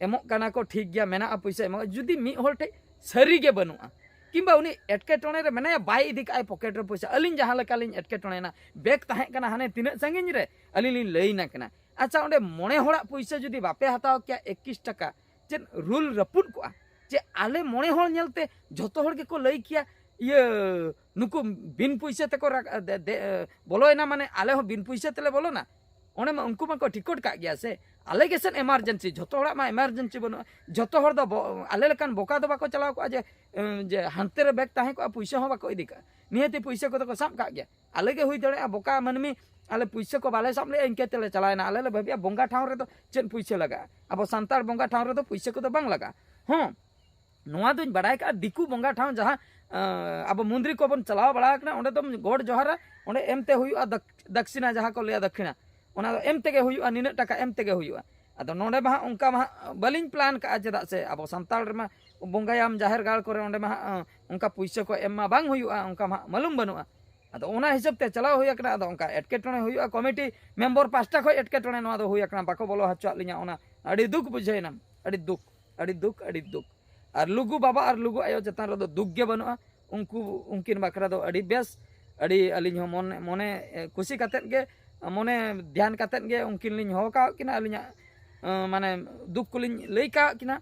ᱮᱢᱚᱜ ᱠᱟᱱᱟ ᱠᱚ, ᱴᱷᱤᱠ ᱜᱮᱭᱟ, ᱢᱮᱱᱟᱜᱼᱟ ᱯᱩᱭᱥᱟᱹ ᱮᱢᱚᱜ, ᱡᱩᱫᱤ ᱢᱤᱫ ᱦᱚᱲ ᱴᱷᱮᱡ ᱥᱟᱹᱨᱤ ᱜᱮ ᱵᱟᱹᱱᱩᱜᱼᱟ, ᱠᱤᱝᱵᱟ ᱩᱱᱤ ᱮᱴᱠᱮᱴᱚᱬᱮ ᱨᱮ ᱢᱮᱱᱟᱭᱟ, ᱵᱟᱭ ᱤᱫᱤ ᱠᱟᱜᱼᱟᱭ ᱯᱚᱠᱮᱴ ᱨᱮ ᱯᱚᱭᱥᱟ᱾ ᱟᱹᱞᱤᱧ ᱡᱟᱦᱟᱸ ᱞᱮᱠᱟᱞᱤᱧ ᱮᱴᱠᱮᱴᱚᱬᱮᱭᱮᱱᱟ, ᱵᱮᱜᱽ ᱛᱟᱦᱮᱸ ᱠᱟᱱᱟ ᱦᱟᱱᱮ ᱛᱤᱱᱟᱹᱜ ᱥᱟᱺᱜᱤᱧ ᱨᱮ, ᱟᱹᱞᱤᱧ ᱞᱤᱧ ᱞᱟᱹᱭ ᱟᱠᱤᱱᱟ, ᱟᱪᱪᱷᱟ, ᱚᱸᱰᱮ ᱢᱚᱬᱮ ᱦᱚᱲᱟᱜ ᱯᱩᱭᱥᱟᱹ ᱡᱩᱫᱤ ᱵᱟᱯᱮ ᱦᱟᱛᱟᱣ ᱠᱮᱭᱟ ᱮᱠᱤᱥ ᱴᱟᱠᱟ, ᱪᱮᱫ ᱨᱩᱞ ᱨᱟᱹᱯᱩᱫ ᱠᱚᱜᱼᱟ? ᱡᱮ ᱟᱞᱮ ᱢᱚᱬᱮ ᱦᱚᱲ ᱧᱮᱞᱛᱮ ᱡᱷᱚᱛᱚ ᱦᱚᱲ ᱜᱮᱠᱚ ᱞᱟᱹᱭ ᱠᱮᱭᱟ, ᱤᱭᱟᱹ, ᱱᱩᱠᱩ ᱵᱤᱱ ᱯᱩᱭᱥᱟᱹ ᱛᱮᱠᱚ ᱨᱟᱠ-, ᱫᱮ-, ᱫᱮ-, ᱵᱚᱞᱚᱭᱮᱱᱟ, ᱢᱟᱱᱮ ᱟᱞᱮ ᱦᱚᱸ ᱵᱤᱱ ᱯᱩᱭᱥᱟᱹ ᱛᱮᱞᱮ ᱵᱚᱞᱚᱱᱟ? ᱚᱸᱰᱮ ᱢᱟ ᱩᱱᱠᱩ ᱢᱟᱠᱚ ᱴᱷᱤᱠᱚᱴ ᱠᱟᱜ ᱜᱮᱭᱟ ᱥᱮ᱾ ᱟᱞᱮ ᱜᱮ ᱥᱮᱫ ᱮᱢᱟᱨᱡᱮᱱᱥᱤ, ᱡᱷᱚᱛᱚ ᱦᱚᱲᱟᱜ ᱢᱟ ᱮᱢᱟᱨᱡᱮᱱᱥᱤ ᱵᱟᱹᱱᱩᱜᱼᱟ᱾ ᱡᱷᱚᱛᱚ ᱦᱚᱲ ᱫᱚ ᱵᱚ-, ᱟᱞᱮ ᱞᱮᱠᱟᱱ ᱵᱚᱠᱟ ᱫᱚ ᱵᱟᱠᱚ ᱪᱟᱞᱟᱣ ᱠᱚᱜᱼᱟ ᱡᱮ, ᱮᱸ, ᱡᱮ ᱦᱟᱱᱛᱮ ᱨᱮ ᱵᱮᱜᱽ ᱛᱟᱦᱮᱸ ᱠᱚᱜᱼᱟ, ᱯᱩᱭᱥᱟᱹ ᱦᱚᱸ ᱵᱟᱠᱚ ᱤᱫᱤ ᱠᱟᱜᱼᱟ᱾ ᱱᱤᱦᱟᱹᱛᱤ ᱯᱩᱭᱥᱟᱹ ᱠᱚᱫᱚ ᱠᱚ ᱥᱟᱵ ᱠᱟᱜ ᱜᱮᱭᱟ᱾ ᱟᱞᱮ ᱜᱮ ᱦᱩᱭ ᱫᱟᱲᱮᱭᱟᱜᱼᱟ ᱵᱚᱠᱟ ᱢᱟᱹᱱᱢᱤ, ᱟᱞᱮ ᱯᱩᱭᱥᱟᱹ ᱠᱚ ᱵᱟᱞᱮ ᱥᱟᱵ ᱞᱮᱜᱼᱟ, ᱤᱱᱠᱟᱹ ᱛᱮᱞᱮ ᱪᱟᱞᱟᱣᱮᱱᱟ᱾ ᱟᱞᱮ ᱞᱮ ᱵᱷᱟᱹᱵᱤᱭᱟ ᱵᱚᱸᱜᱟ ᱴᱷᱟᱶ ᱨᱮᱫᱚ ᱪᱮᱫ ᱯᱩᱭᱥᱟᱹ ᱞᱟᱜᱟᱜᱼᱟ? ᱟᱵᱚ ᱥᱟᱱᱛᱟᱲ ᱵᱚᱸᱜᱟ ᱴᱷᱟᱶ ᱨᱮᱫᱚ ᱯᱩᱭᱥᱟᱹ ᱠᱚᱫᱚ ᱵᱟᱝ ᱞᱟᱜᱟᱜᱼᱟ᱾ ᱦᱚᱸ, ᱱᱚᱣᱟ ᱫᱚᱧ ᱵᱟᱲᱟᱭ ᱠᱟᱜᱼᱟ, ᱫᱤᱠᱩ ᱵᱚᱸᱜᱟ ᱴᱷᱟᱶ ᱡᱟᱦᱟᱸ, ᱟᱸ, ᱟᱵᱚ ᱢᱚᱱᱫᱤᱨ ᱠᱚᱵᱚᱱ ᱪᱟᱞᱟᱣ ᱵᱟᱲᱟ ᱟᱠᱟᱱᱟ, ᱚᱸᱰᱮ ᱫᱚᱢ ᱜᱚᱰ ᱡᱚᱦᱟᱨᱟ, ᱚᱸᱰᱮ ᱮᱢᱛᱮ ᱦᱩᱭᱩᱜᱼᱟ ᱫᱟᱠ-, ᱫᱟᱠᱥᱤᱱᱟ ᱡᱟᱦᱟᱸ ᱠᱚ ᱞᱟᱹᱭᱟ ᱫᱟᱠᱷᱤᱱᱟ, ᱚᱱᱟ ᱫᱚ ᱮᱢ ᱛᱮᱜᱮ ᱦᱩᱭᱩᱜᱼᱟ, ᱱᱤᱱᱟᱹᱜ ᱴᱟᱠᱟ ᱮᱢ ᱛᱮᱜᱮ ᱦᱩᱭᱩᱜᱼᱟ᱾ ᱟᱫᱚ ᱱᱚᱰᱮ ᱢᱟ ᱦᱟᱸᱜ ᱚᱱᱠᱟ ᱢᱟ ᱦᱟᱸᱜ ᱵᱟᱹᱞᱤᱧ ᱯᱞᱟᱱ ᱠᱟᱜᱼᱟ, ᱪᱮᱫᱟᱜ ᱥᱮ ᱟᱵᱚ ᱥᱟᱱᱛᱟᱲ ᱨᱮᱢᱟ ᱵᱚᱸᱜᱟᱭᱟᱢ ᱡᱟᱦᱮᱨ ᱜᱟᱲ ᱠᱚᱨᱮ, ᱚᱸᱰᱮ ᱢᱟ ᱦᱟᱸᱜ, ᱟᱸ, ᱚᱱᱠᱟ ᱯᱩᱭᱥᱟᱹ ᱠᱚ ᱮᱢ ᱢᱟ ᱵᱟᱝ ᱦᱩᱭᱩᱜᱼᱟ, ᱚᱱᱠᱟ ᱢᱟ ᱦᱟᱸᱜ ᱢᱟᱞᱩᱢ ᱵᱟᱹᱱᱩᱜᱼᱟ᱾ ᱟᱫᱚ ᱚᱱᱟ ᱦᱤᱥᱟᱹᱵ ᱛᱮ ᱪᱟᱞᱟᱣ ᱦᱩᱭ ᱟᱠᱟᱱᱟ᱾ ᱟᱫᱚ ᱚᱱᱠᱟ ᱮᱴᱠᱮᱴᱚᱬᱮ ᱦᱩᱭᱩᱜᱼᱟ, ᱠᱚᱢᱤᱴᱤ ᱢᱮᱢᱵᱚᱨ ᱯᱟᱦᱴᱟ ᱠᱷᱚᱱ ᱮᱴᱠᱮᱴᱚᱬᱮ ᱱᱚᱣᱟ ᱫᱚ ᱦᱩᱭ ᱟᱠᱟᱱᱟ, ᱵᱟᱠᱚ ᱵᱚᱞᱚ ᱦᱚᱪᱚᱣᱟᱜ ᱞᱤᱧᱟ᱾ ᱚᱱᱟ ᱟᱹᱰᱤ ᱫᱩᱠ ᱵᱩᱡᱷᱟᱹᱣᱮᱱᱟ, ᱟᱹᱰᱤ ᱫᱩᱠ, ᱟᱹᱰᱤ ᱫᱩᱠ, ᱟᱹᱰᱤ ᱫᱩᱠ᱾ ᱟᱨ ᱞᱩᱜᱩ ᱵᱟᱵᱟ ᱟᱨ ᱞᱩᱜᱩ ᱟᱭᱳ ᱪᱮᱛᱟᱱ ᱨᱮᱫᱚ ᱫᱩᱠ ᱜᱮ ᱵᱟᱹᱱᱩᱜᱼᱟ᱾ ᱩᱱᱠᱩ, ᱩᱱᱠᱤᱱ ᱵᱟᱠᱷᱨᱟ ᱫᱚ ᱟᱹᱰᱤ ᱵᱮᱥ, ᱟᱹᱰᱤ ᱟᱹᱞᱤᱧ ᱦᱚᱸ ᱢᱚᱱᱮ, ᱢᱚᱱᱮ, ᱮ, ᱠᱩᱥᱤ ᱠᱟᱛᱮᱫ ᱜᱮ, ᱢᱚᱱᱮ ᱫᱷᱮᱭᱟᱱ ᱠᱟᱛᱮᱫ ᱜᱮ ᱩᱱᱠᱤᱱ ᱞᱤᱧ ᱦᱚᱦᱚ ᱠᱟᱜ ᱠᱤᱱᱟ, ᱟᱹᱞᱤᱧᱟᱜ, ᱮ, ᱢᱟᱱᱮ ᱫᱩᱠ ᱠᱚᱞᱤᱧ ᱞᱟᱹᱭ ᱠᱟᱜ ᱠᱤᱱᱟ᱾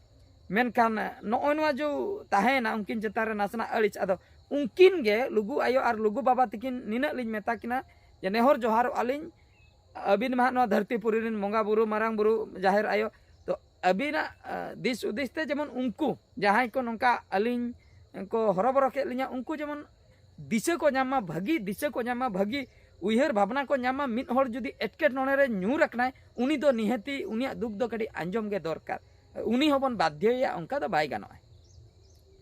ᱢᱮᱱᱠᱷᱟᱱ ᱱᱚᱜᱼᱚᱭ ᱱᱚᱣᱟ ᱡᱮ ᱛᱟᱦᱮᱸᱭᱮᱱᱟ ᱩᱱᱠᱤᱱ ᱪᱮᱛᱟᱱ ᱨᱮ ᱱᱟᱥᱮᱱᱟᱜ ᱟᱹᱲᱤᱥ, ᱟᱫᱚ ᱩᱱᱠᱤᱱ ᱜᱮ ᱞᱩᱜᱩ ᱟᱭᱳ ᱟᱨ ᱞᱩᱜᱩ ᱵᱟᱵᱟ ᱛᱟᱹᱠᱤᱱ ᱱᱤᱱᱟᱹᱜ ᱞᱤᱧ ᱢᱮᱛᱟ ᱠᱤᱱᱟ ᱡᱮ ᱱᱮᱦᱚᱨ ᱡᱚᱦᱟᱨᱚᱜᱼᱟ ᱞᱤᱧ, ᱟᱹᱵᱤᱱ ᱢᱟ ᱦᱟᱸᱜ ᱱᱚᱣᱟ ᱫᱷᱟᱹᱨᱛᱤ ᱯᱩᱨᱤ ᱨᱮᱱ ᱵᱚᱸᱜᱟ ᱵᱩᱨᱩ, ᱢᱟᱨᱟᱝ ᱵᱩᱨᱩ, ᱡᱟᱦᱮᱨ ᱟᱭᱳ, ᱛᱚ ᱟᱹᱵᱤᱱᱟᱜ, ᱟ, ᱫᱤᱥ ᱦᱩᱫᱤᱥ ᱛᱮ ᱡᱮᱢᱚᱱ ᱩᱱᱠᱩ ᱡᱟᱦᱟᱸᱭ ᱠᱚ ᱱᱚᱝᱠᱟ ᱟᱹᱞᱤᱧ ᱠᱚ ᱦᱚᱨᱚᱵᱚᱨᱚ ᱠᱮᱫ ᱞᱤᱧᱟ, ᱩᱱᱠᱩ ᱡᱮᱢᱚᱱ ᱫᱤᱥᱟᱹ ᱠᱚ ᱧᱟᱢ ᱢᱟ, ᱵᱷᱟᱹᱜᱤ ᱫᱤᱥᱟᱹ ᱠᱚ ᱧᱟᱢ ᱢᱟ, ᱵᱷᱟᱹᱜᱤ ᱩᱭᱦᱟᱹᱨ ᱵᱷᱟᱵᱽᱱᱟ ᱠᱚ ᱧᱟᱢ ᱢᱟ᱾ ᱢᱤᱫ ᱦᱚᱲ ᱡᱩᱫᱤ ᱮᱴᱠᱮᱴᱚᱬᱮ ᱨᱮ ᱧᱩᱨ ᱟᱠᱟᱱᱟᱭ, ᱩᱱᱤ ᱫᱚ ᱱᱤᱦᱟᱹᱛᱤ ᱩᱱᱤᱭᱟᱜ ᱫᱩᱠ ᱫᱚ ᱠᱟᱹᱴᱤᱡ ᱟᱸᱡᱚᱢ ᱜᱮ ᱫᱚᱨᱠᱟᱨ᱾ ᱩᱱᱤ ᱦᱚᱸᱵᱚᱱ ᱵᱟᱫᱽᱫᱷᱚᱭᱮᱭᱟ, ᱚᱱᱠᱟ ᱫᱚ ᱵᱟᱭ ᱜᱟᱱᱚᱜᱼᱟ᱾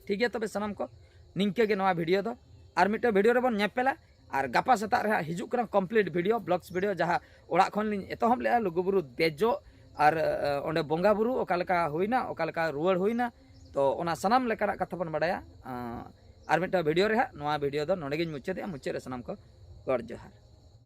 ᱴᱷᱤᱠ ᱜᱮᱭᱟ, ᱛᱚᱵᱮ ᱥᱟᱱᱟᱢ ᱠᱚ ᱱᱤᱝᱠᱟᱹ ᱜᱮ ᱱᱚᱣᱟ ᱵᱷᱤᱰᱤᱭᱳ ᱫᱚ᱾ ᱟᱨ ᱢᱤᱫᱴᱮᱱ ᱵᱷᱤᱰᱤᱭᱳ ᱨᱮᱵᱚᱱ ᱧᱮᱯᱮᱞᱟ᱾ ᱟᱨ ᱜᱟᱯᱟ ᱥᱮᱛᱟᱜ ᱨᱮ ᱦᱟᱸᱜ ᱦᱤᱡᱩᱜ ᱠᱟᱱᱟ complete video, vlogs video, ᱡᱟᱦᱟᱸ ᱚᱲᱟᱜ ᱠᱷᱚᱱ ᱞᱤᱧ ᱮᱛᱚᱦᱚᱵ ᱞᱮᱜᱼᱟ, ᱞᱩᱜᱩᱵᱩᱨᱩ ᱫᱮᱡᱚᱜ ᱟᱨ, ᱮ, ᱚᱸᱰᱮ ᱵᱚᱸᱜᱟ ᱵᱩᱨᱩ ᱚᱠᱟ ᱞᱮᱠᱟ ᱦᱩᱭᱱᱟ, ᱚᱠᱟ ᱞᱮᱠᱟ ᱨᱩᱣᱟᱹᱲ ᱦᱩᱭᱱᱟ, ᱛᱚ ᱚᱱᱟ ᱥᱟᱱᱟᱢ ᱞᱮᱠᱟᱱᱟᱜ ᱠᱟᱛᱷᱟ ᱵᱚᱱ ᱵᱟᱲᱟᱭᱟ᱾ ᱟᱸ, ᱟᱨ ᱢᱤᱫᱴᱟᱝ ᱵᱷᱤᱰᱤᱭᱳ ᱨᱮ ᱦᱟᱸᱜ᱾ ᱱᱚᱣᱟ ᱵᱷᱤᱰᱤᱭᱳ ᱫᱚ ᱱᱚᱰᱮ ᱜᱤᱧ ᱢᱩᱪᱟᱹᱫᱮᱜᱼᱟ᱾ ᱢᱩᱪᱟᱹᱫ ᱨᱮ ᱥᱟᱱᱟᱢ ᱠᱚ ᱜᱚᱰ ᱡᱚᱦᱟᱨ᱾